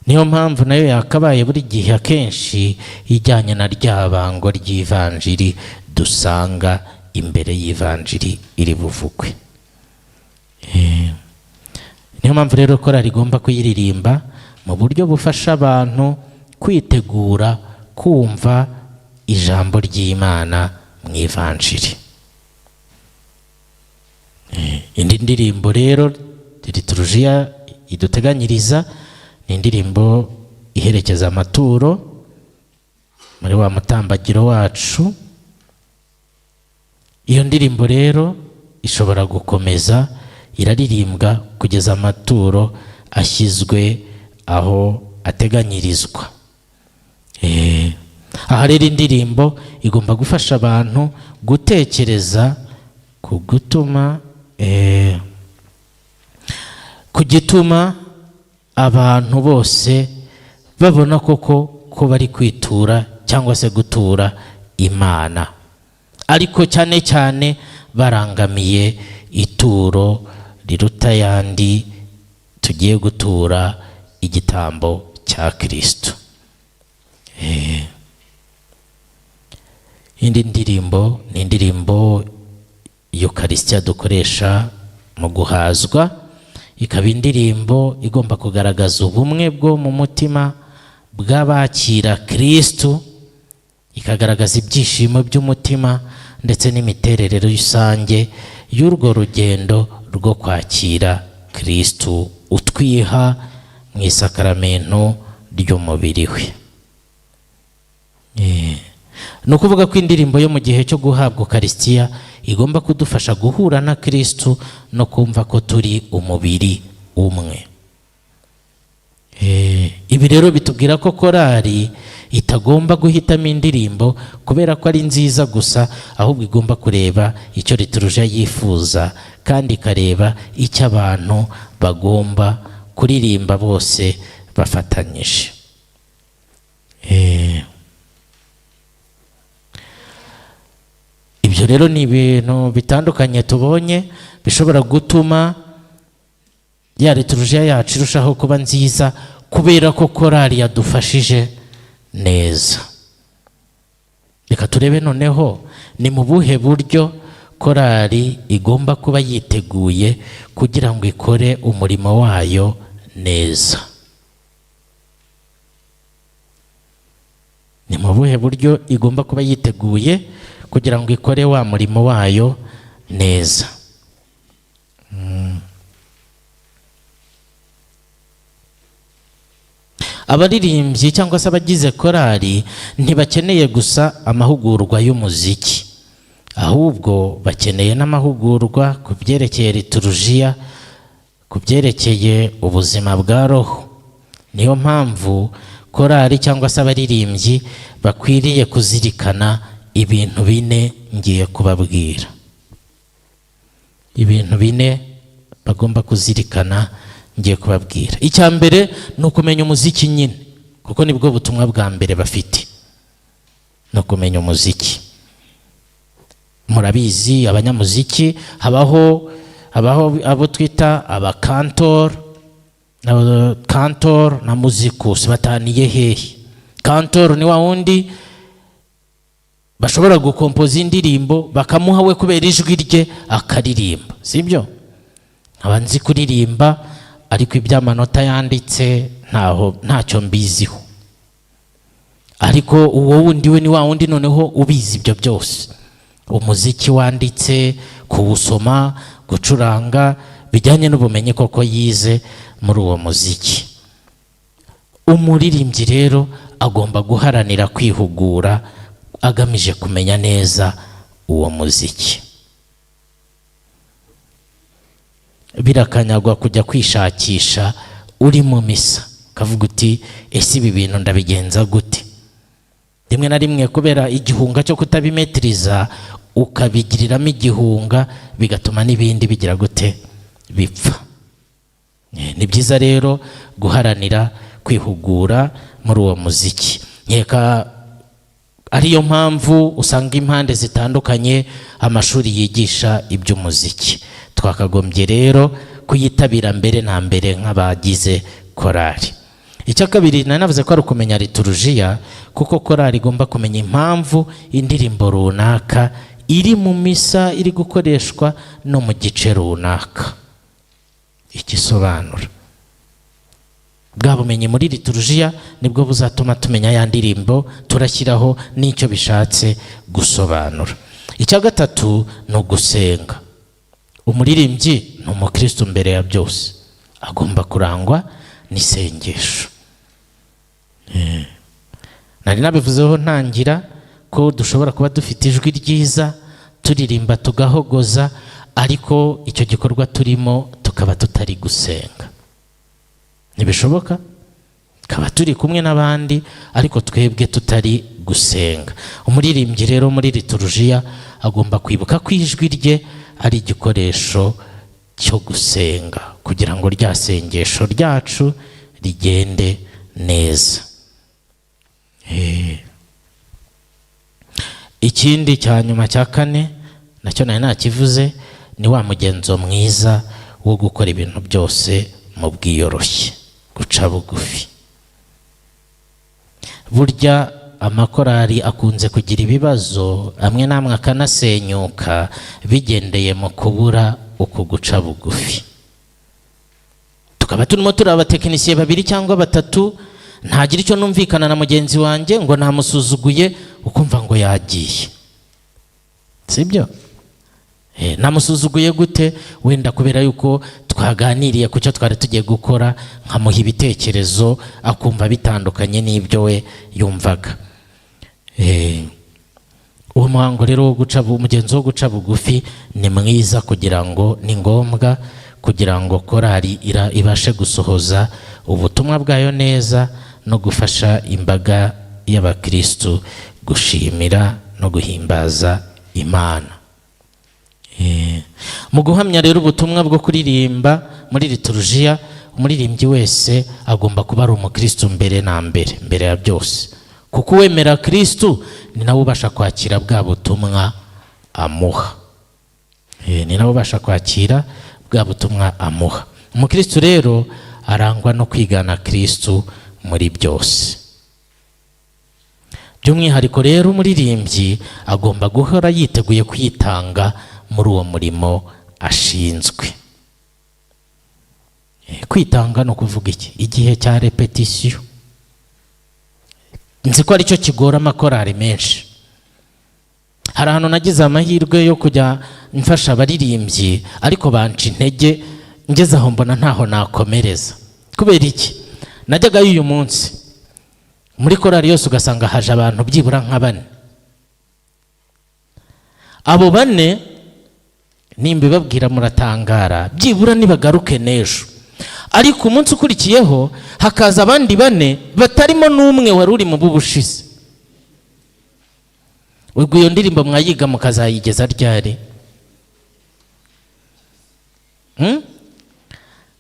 Niyo mpamvu nayo yakabaye buri gihe akenshi ijyanye na rya bango ry'ivanjiri dusanga imbere y'ivanjiri iri buvugwe. Niyo mpamvu rero korali igomba kuyiririmba mu buryo bufasha abantu kwitegura kumva ijambo ry'Imana mu ivanjiri. Indi ndirimbo rero liturujiya iduteganyiriza ni indirimbo iherekeza amaturo muri wa mutambagiro wacu. Iyo ndirimbo rero ishobora gukomeza iraririmbwa kugeza amaturo ashyizwe aho ateganyirizwa. Aha rero indirimbo igomba gufasha abantu gutekereza ku gutuma ku gituma abantu bose babona koko ko bari kwitura cyangwa se gutura Imana, ariko cyane cyane barangamiye ituro riruta yandi tugiye gutura, igitambo cya Kristo. Indi ndirimbo ni indirimbo Eucharistia dukoresha mu guhazwa, ikaba indirimbo igomba kugaragaza ubumwe bwo mu mutima bw'abakira Kristo, ikagaragaza ibyishimo by'umutima ndetse n'imiterere rusange y'urwo rugendo rwo kwakira Kristo utwiha mu isakaramento ry'umubiri we. Ni ukuvuga ko indirimbo yo mu gihe cyo guhabwa Ukarisitiya igomba kudufasha guhura na Kristo no kumva ko turi umubiri umwe. Ibi rero bitubwira ko korali itagomba guhitamo indirimbo kubera ko ari nziza gusa, ahubwo igomba kureba icyo liturujia yifuza kandi ikareba icyo abantu bagomba kuririmba bose bafatanyije. Ibyo rero ni ibintu bitandukanye tubonye bishobora gutuma ya liturujia yacu irushaho kuba nziza kubera ko korali yadufashije neza. Reka turebe noneho ni mu buhe buryo korali igomba kuba yiteguye kugira ngo ikore umurimo wayo neza. Ni mu buhe buryo igomba kuba yiteguye kugira ngo ikore wa murimo wayo neza. Abaririmbyi cyangwa se abagize korali ntibakeneye gusa amahugurwa y'umuziki, ahubwo bakeneye n'amahugurwa ku byerekeye liturujia, ku byerekeye ubuzima bwa roho. Niyo mpamvu korali cyangwa se abaririmbyi bakwiriye kuzirikana ibintu bine ngiye kubabwira. Ibintu bine bagomba kuzirikana ngiye kubabwira. Icya mbere ni ukumenya umuziki nyine, kuko nibwo butumwa bwa mbere bafite, ni ukumenya umuziki. Murabizi abanyamuziki habaho abo twita abakantor, kantor na muzikus bataniye hehe? Kantor ni wa wundi bashobora gukompoza indirimbo bakamuha we kubera ijwi rye akaririmba, sibyo? Nkaba nzi kuririmba ariko iby'amanota yanditse ntaho ntacyo mbiziho, ariko uwo wundi we ni wa wundi noneho ubizi ibyo byose, umuziki wanditse, kuwusoma, gucuranga, bijyanye n'ubumenyi koko yize muri uwo muziki. Umuririmbyi rero agomba guharanira kwihugura agamije kumenya neza uwo muziki. Birakanyagwa kujya kwishakisha uri mu misa. Ukavuga uti ese ibi bintu ndabigenza gute? Rimwe na rimwe kubera igihunga cyo kutabimetiriza, ukabigiriramo igihunga, bigatuma n'ibindi bigira gute? Bipfa. Ni byiza rero guharanira kwihugura muri uwo muziki. Nkeka ariyo mpamvu usanga impande zitandukanye amashuri yigisha iby'umuziki. Twakagombye rero kuyitabira mbere na mbere nk'abagize korali. Icya kabiri nari navuze ko ari ukumenya liturujiya, kuko korali igomba kumenya impamvu indirimbo runaka iri mu misa iri gukoreshwa no mu gice runaka, igisobanura. Bwa bumenyi muri liturujiya nibwo buzatuma tumenya ya ndirimbo turashyiraho n'icyo bishatse gusobanura. Icya gatatu ni ugusenga. Umuririmbyi ni umukristo mbere ya byose, agomba kurangwa n'isengesho. Nari nabivuzeho ntangira ko dushobora kuba dufite ijwi ryiza, turirimba tugahogoza, ariko icyo gikorwa turimo tukaba tutari gusenga. Ntibishoboka. Tukaba turi kumwe n'abandi ariko twebwe tutari gusenga. Umuririmbyi rero muri liturujiya agomba kwibuka ko ijwi rye ari igikoresho cyo gusenga, kugira ngo rya sengesho ryacu rigende neza. Ikindi cya nyuma cya kane, nacyo nari nakivuze, ni wa mugenzo mwiza wo gukora ibintu byose mu bwiyoroshye, guca bugufi. Burya amakorali akunze kugira ibibazo, amwe n'amwe akanasenyuka bigendeye mu kubura uku guca bugufi. Tukaba turimo turi abatekinisiye babiri cyangwa batatu, ntagira icyo numvikana na mugenzi wanjye ngo namusuzuguye, ukumva ngo yagiye. Sibyo? Namusuzuguye gute? Wenda kubera yuko twaganiriye ku cyo twari tugiye gukora, nkamuha ibitekerezo akumva bitandukanye n'ibyo we yumvaga. Uwo muhango rero wo guca, umugenzo wo guca bugufi ni mwiza, kugira ngo ni ngombwa kugira ngo korali ibashe gusohoza ubutumwa bwayo neza no gufasha imbaga y'abakristu gushimira no guhimbaza Imana. Mu guhamya rero ubutumwa bwo kuririmba muri liturujiya, umuririmbyi wese agomba kuba ari umukristu mbere na mbere, mbere ya byose, kuko uwemera Kristu ni nawe ubasha kwakira bwa butumwa amuha. Ni nawe ubasha kwakira bwa butumwa amuha. Umukristu rero arangwa no kwigana Kristu muri byose. By'umwihariko rero umuririmbyi agomba guhora yiteguye kwitanga muri uwo murimo ashinzwe. Kwitanga ni ukuvuga iki? Igihe cya répétition, nzi ko aricyo kigora amakorali menshi. Hari ahantu nagize amahirwe yo kujya mfasha abaririmbyi, ariko banca intege, ngeze aho mbona ntaho nakomereza. Kubera iki? Najyagayo uyu munsi muri korali yose ugasanga haje abantu byibura nka bane. Abo bane nimba ibabwira muratangara, byibura nibagaruke n'ejo. Ariko umunsi ukurikiyeho hakaza abandi bane batarimo n'umwe wari uri mu b'ubushize. Ubwo iyo ndirimbo mwayiga mukazayigeza ryari?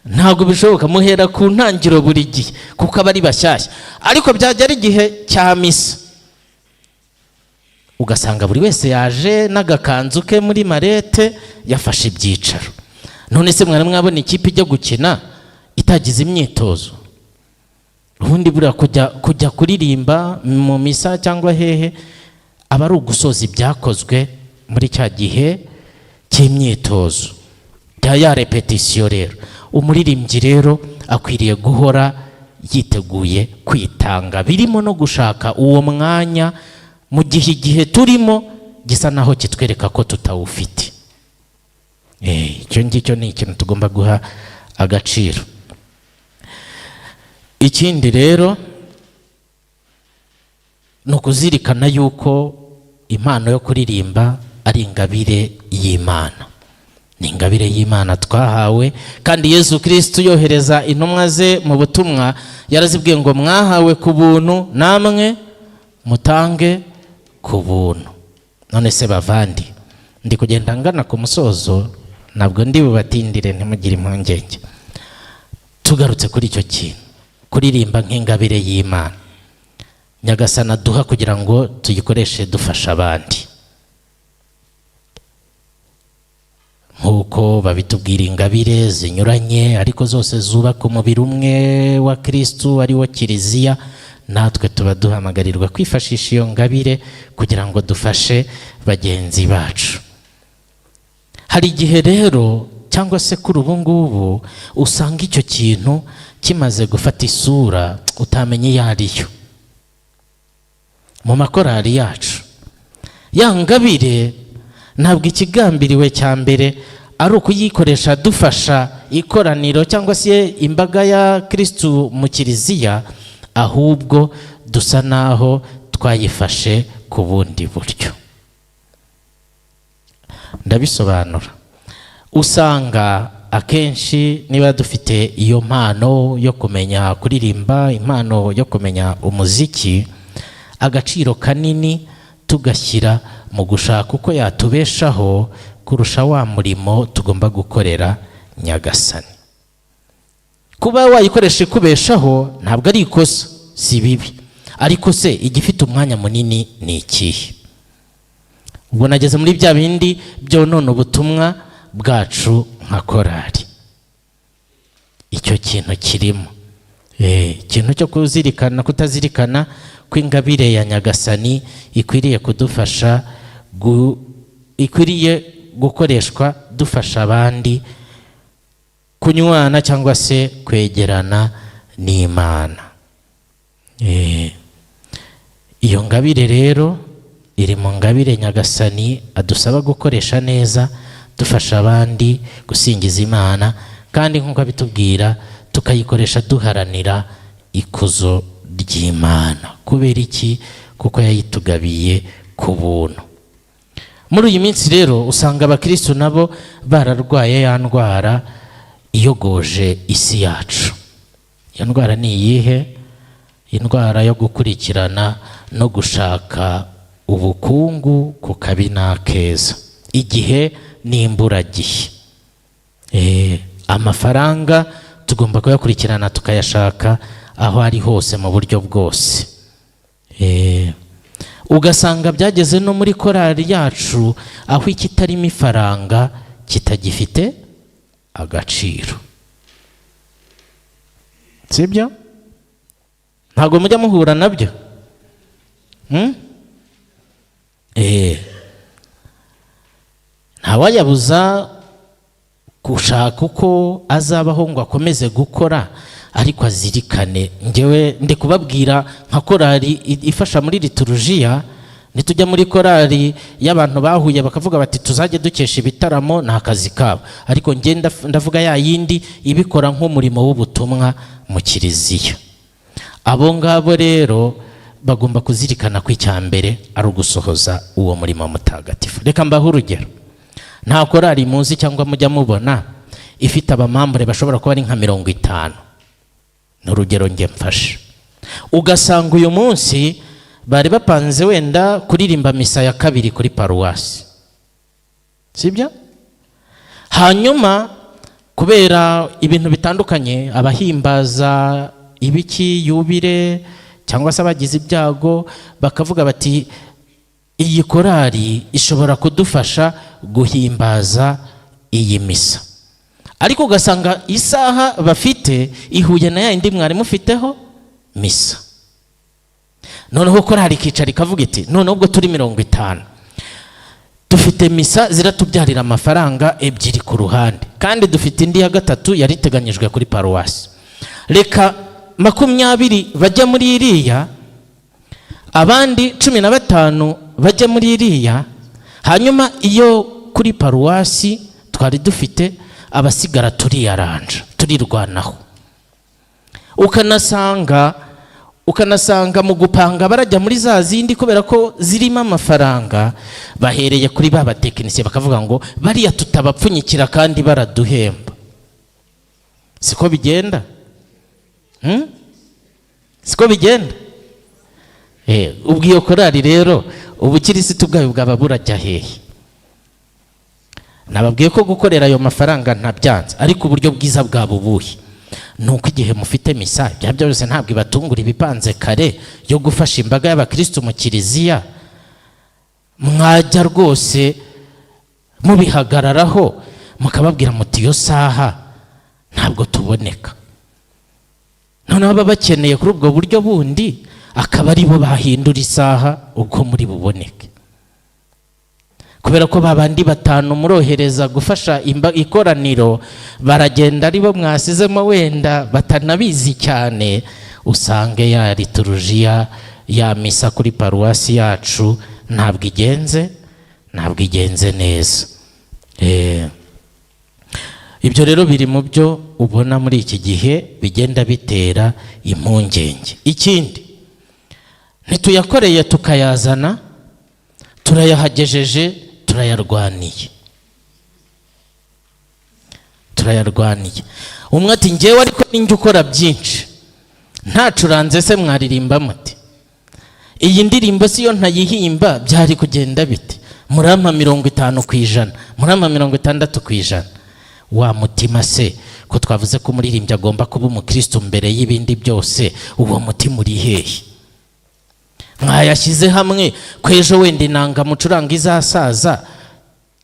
Ntabwo bishoboka. Muhera ku ntangiriro buri gihe kuko aba ari bashyashya, ariko byagera igihe cya misa ugasanga buri wese yaje n'agakanzu ke muri mallette, yafashe ibyicaro. None se mwari mwabona ikipe ijya gukina itagize imyitozo? Ubundi buriya kujya kuririmba mu misa cyangwa hehe aba ari ugusoza ibyakozwe muri cya gihe cy'imyitozo bya ya répétition. Rero umuririmbyi rero akwiriye guhora yiteguye kwitanga, birimo no gushaka uwo mwanya mu gihe igihe turimo gisa naho kitwereka ko tutawufite. Icyo ngicyo ni ikintu tugomba guha agaciro. Ikindi rero ni ukuzirikana yuko impano yo kuririmba ari ingabire y'Imana. Ni ingabire y'Imana twahawe, kandi Yezu Kristu yohereza intumwa ze mu butumwa yarazibwiye ngo mwahawe ku buntu, namwe mutange ku buntu. None se bavandi, ndi kugenda ngana ku musozo, ntabwo ndi bubatindire, ntimugire impungenge. Tugarutse kuri icyo kintu, kuririmba nk'ingabire y'Imana Nyagasani aduha kugira ngo tuyikoreshe dufasha abandi, nk'uko babitubwira ingabire zinyuranye ariko zose zubaka umubiri umwe wa Kristu ari wo Kiliziya, natwe tuba duhamagarirwa kwifashisha iyo ngabire kugira ngo dufashe bagenzi bacu. Hari igihe rero cyangwa se kuri ubu ngubu usanga icyo kintu kimaze gufata isura utamenya iyo ari yo mu makorali yacu. Ya ngabire ntabwo ikigambiriwe cya mbere ari ukuyikoresha dufasha ikoraniro cyangwa se imbaga ya Kristu mu Kiliziya, ahubwo dusa naho twayifashe ku bundi buryo. Ndabisobanura. Usanga akenshi niba dufite iyo mpano yo kumenya kuririmba, impano yo kumenya umuziki, agaciro kanini tugashyira mu gushaka uko yatubeshaho kurusha wa murimo tugomba gukorera Nyagasani. Kuba wayikoresha ikubeshaho ntabwo ari ikosa, si bibi, ariko se igifite umwanya munini ni ikihe? Ubwo nageze muri bya bindi byonona ubutumwa bwacu nka korali. Icyo kintu kirimo ikintu cyo kuzirikana, kutazirikana ko ingabire ya Nyagasani ikwiriye kudufasha, ikwiriye gukoreshwa dufasha abandi kunywana cyangwa se kwegerana n'Imana. Iyo ngabire rero iri mu ngabire Nyagasani adusaba gukoresha neza, dufasha abandi gusingiza Imana, kandi nk'uko abitubwira tukayikoresha duharanira ikuzo ry'Imana. Kubera iki? Kuko yayitugabiye ku buntu. Muri iyi minsi rero usanga abakristu nabo bararwaye ya ndwara iyogoje isi yacu. Iyo ndwara ni iyihe? Indwara yo gukurikirana no gushaka ubukungu ku kabi n'akeza, igihe n'imburagihe. Amafaranga tugomba kuyakurikirana tukayashaka aho ari hose mu buryo bwose. Ugasanga byageze no muri korali yacu, aho ikitarimo ifaranga kitagifite agaciro. Sibyo? Ntabwo mujya muhura nabyo? Ntawayabuza gushaka uko azabaho ngo akomeze gukora, ariko azirikane. Ngewe ndi kubabwira nka korali ifasha muri liturujiya. Nitujya muri korali y'abantu bahuye bakavuga bati tuzajye dukesha ibitaramo, ni akazi kabo, ariko nge ndavuga ya yindi ibikora nk'umurimo w'ubutumwa mu Kiliziya. Abo ngabo rero bagomba kuzirikana ko icya mbere ari ugusohoza uwo murimo mutagatifu. Reka mbahe urugero. Nta korali muzi cyangwa mujya mubona ifite abamambure bashobora kuba ari nka 50, ni urugero nge mfashe, ugasanga uyu munsi bari bapanze wenda kuririmba misa ya kabiri kuri paruwasi, sibyo? Hanyuma kubera ibintu bitandukanye, abahimbaza ibiki yubire cyangwa se abagize ibyago, bakavuga bati iyi korali ishobora kudufasha guhimbaza iyi misa, ariko ugasanga isaha bafite ihuye na yindi mwari mufiteho misa. Noneho korali ikicara ikavuga iti noneho ubwo turi 50, dufite misa ziratubyarira amafaranga 2 ku ruhande, kandi dufite indi ya gatatu yari iteganyijwe kuri paruwasi, reka 20 bajya muri iriya, abandi 15 bajya muri iriya, hanyuma iyo kuri paruwasi twari dufite abasigara turiyaranja, turirwanaho. Ukanasanga Ukanasanga mu gupanga barajya muri za zindi kubera ko zirimo amafaranga, bahereye kuri ba batekinisiye, bakavuga ngo bariya tutabapfunyikira kandi baraduhemba. Siko bigenda? Siko bigenda? Ubwo iyo korali rero, ubukirisitu bwayo bwaba burajya hehe? Nababwiye ko gukorera ayo mafaranga ntabyanze, ariko uburyo bwiza bwaba ubuhe? Ni uko igihe mufite misa, ibya byose ntabwo ibatungura, ibipanze kare yo gufasha imbaga y'abakirisitu mu kiliziya, mwajya rwose mubihagararaho, mukababwira muti: "Iyo saha ntabwo tuboneka." Noneho baba bakeneye kuri ubwo buryo bundi, akaba ari bo bahindura isaha ubwo muri buboneke, kubera ko babandi batanu murohereza gufasha ikoraniro baragenda ari bo mwasizemo, wenda batanabizi cyane. Usange ya liturujiya, ya misa kuri paruwasi yacu ntabwo igenze neza. Ibyo rero biri mu byo ubona muri iki gihe bigenda bitera impungenge. Ikindi, ntituyakoreye tukayazana, turayahagejeje, turayarwaniye, turayarwaniye. Umwe ati: "Ngewe ariko ninjye ukora byinshi, ntacuranze se mwaririmba muti? Iyi ndirimbo si yo ntayihimba, byari kugenda bite? Murampa 50%, murampa 60%." Wa mutima se, ko twavuze ko umuririmbyi agomba kuba umukristo mbere y'ibindi byose, uwo mutima uri hehe? Mwayashyize hamwe ko ejo wenda inanga mucuranga izasaza,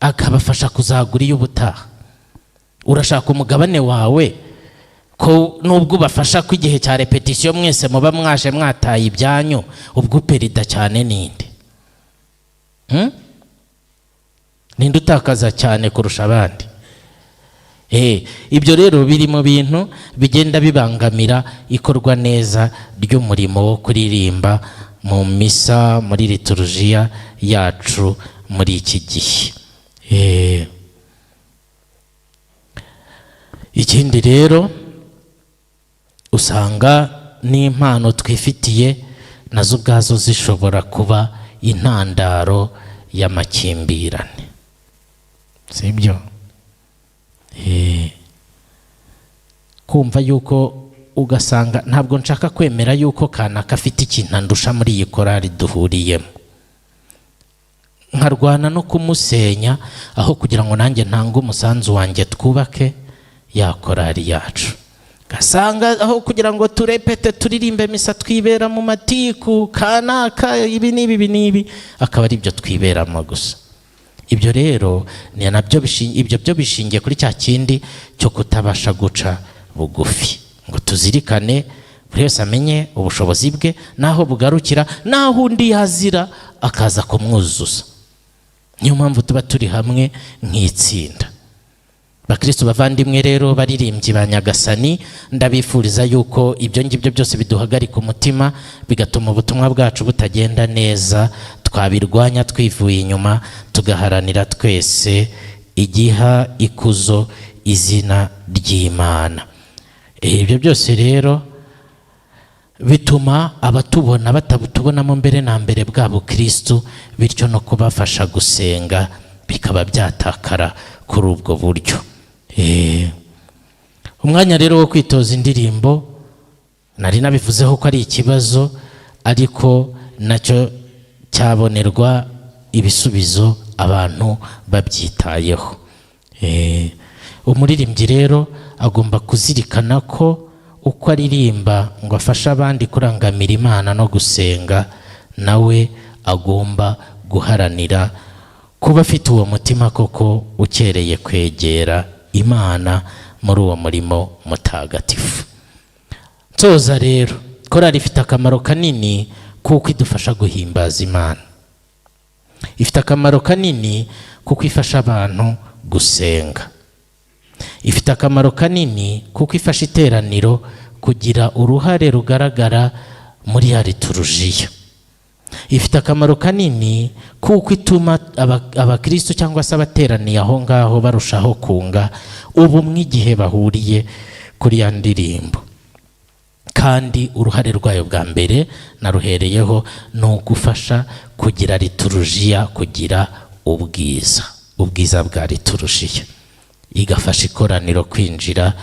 akabafasha kuzagura iyo ubutaha. Urashaka umugabane wawe, ko nubwo ubafasha ko igihe cya répétition mwese muba mwaje mwataye ibyanyu, ubwo uperida cyane ninde? Ninde utakaza cyane kurusha abandi? Ibyo rero biri mu bintu bigenda bibangamira ikorwa neza ry'umurimo wo kuririmba mu misa, muri liturujiya yacu muri iki gihe. Ikindi rero, usanga n'impano twifitiye nazo ubwazo zishobora kuba intandaro y'amakimbirane, sibyo? Kumva yuko ugasanga ntabwo nshaka kwemera yuko kanaka afite ikintu andusha muri iyi korali duhuriyemo, nkarwana no kumusenya aho kugira ngo nanjye ntange umusanzu wanjye twubake ya korali yacu. Gasanga aho kugira ngo turepete, turirimbe misa, twibera mu matiku, kanaka ibi n'ibi, ibi n'ibi, akaba ari byo twiberamo gusa. Ibyo rero ni nabyo ibyo byo bishingiye kuri cya kindi cyo kutabasha guca bugufi ngo tuzirikane, buri wese amenye ubushobozi bwe n'aho bugarukira, n'aho undi yazira akaza kumwuzuza. Niyo mpamvu tuba turi hamwe nk'itsinda. Bakristo bavandimwe rero, baririmbyi ba Nyagasani, ndabifuriza yuko ibyo ngibyo byose biduhagarika umutima, bigatuma ubutumwa bwacu butagenda neza, twabirwanya twivuye inyuma, tugaharanira twese igiha ikuzo izina ry'Imana. Ibyo byose rero bituma abatubona batabutubonamo mbere na mbere bwa bukristu, bityo no kubafasha gusenga bikaba byatakara kuri ubwo buryo. Umwanya rero wo kwitoza indirimbo, nari nabivuzeho ko ari ikibazo, ariko nacyo cyabonerwa ibisubizo abantu babyitayeho. Umuririmbyi rero agomba kuzirikana ko uko aririmba ngo afashe abandi kurangamira Imana no gusenga, nawe agomba guharanira kuba afite uwo mutima koko ukereye kwegera Imana muri uwo murimo mutagatifu. Nsoza rero, korali ifite akamaro kanini kuko idufasha guhimbaza Imana, ifite akamaro kanini kuko ifasha abantu gusenga, ifite akamaro kanini kuko ifasha iteraniro kugira uruhare rugaragara muri ya liturujiya, ifite akamaro kanini kuko ituma abakristo cyangwa se abateraniye aho ngaho barushaho kunga ubumwe igihe bahuriye kuri ya ndirimbo. Kandi Kandi uruhare rwayo bwa mbere naruhereyeho, ni ugufasha kugira liturujiya, kugira ubwiza, ubwiza bwa liturujiya, igafasha ikoraniro kwinjira.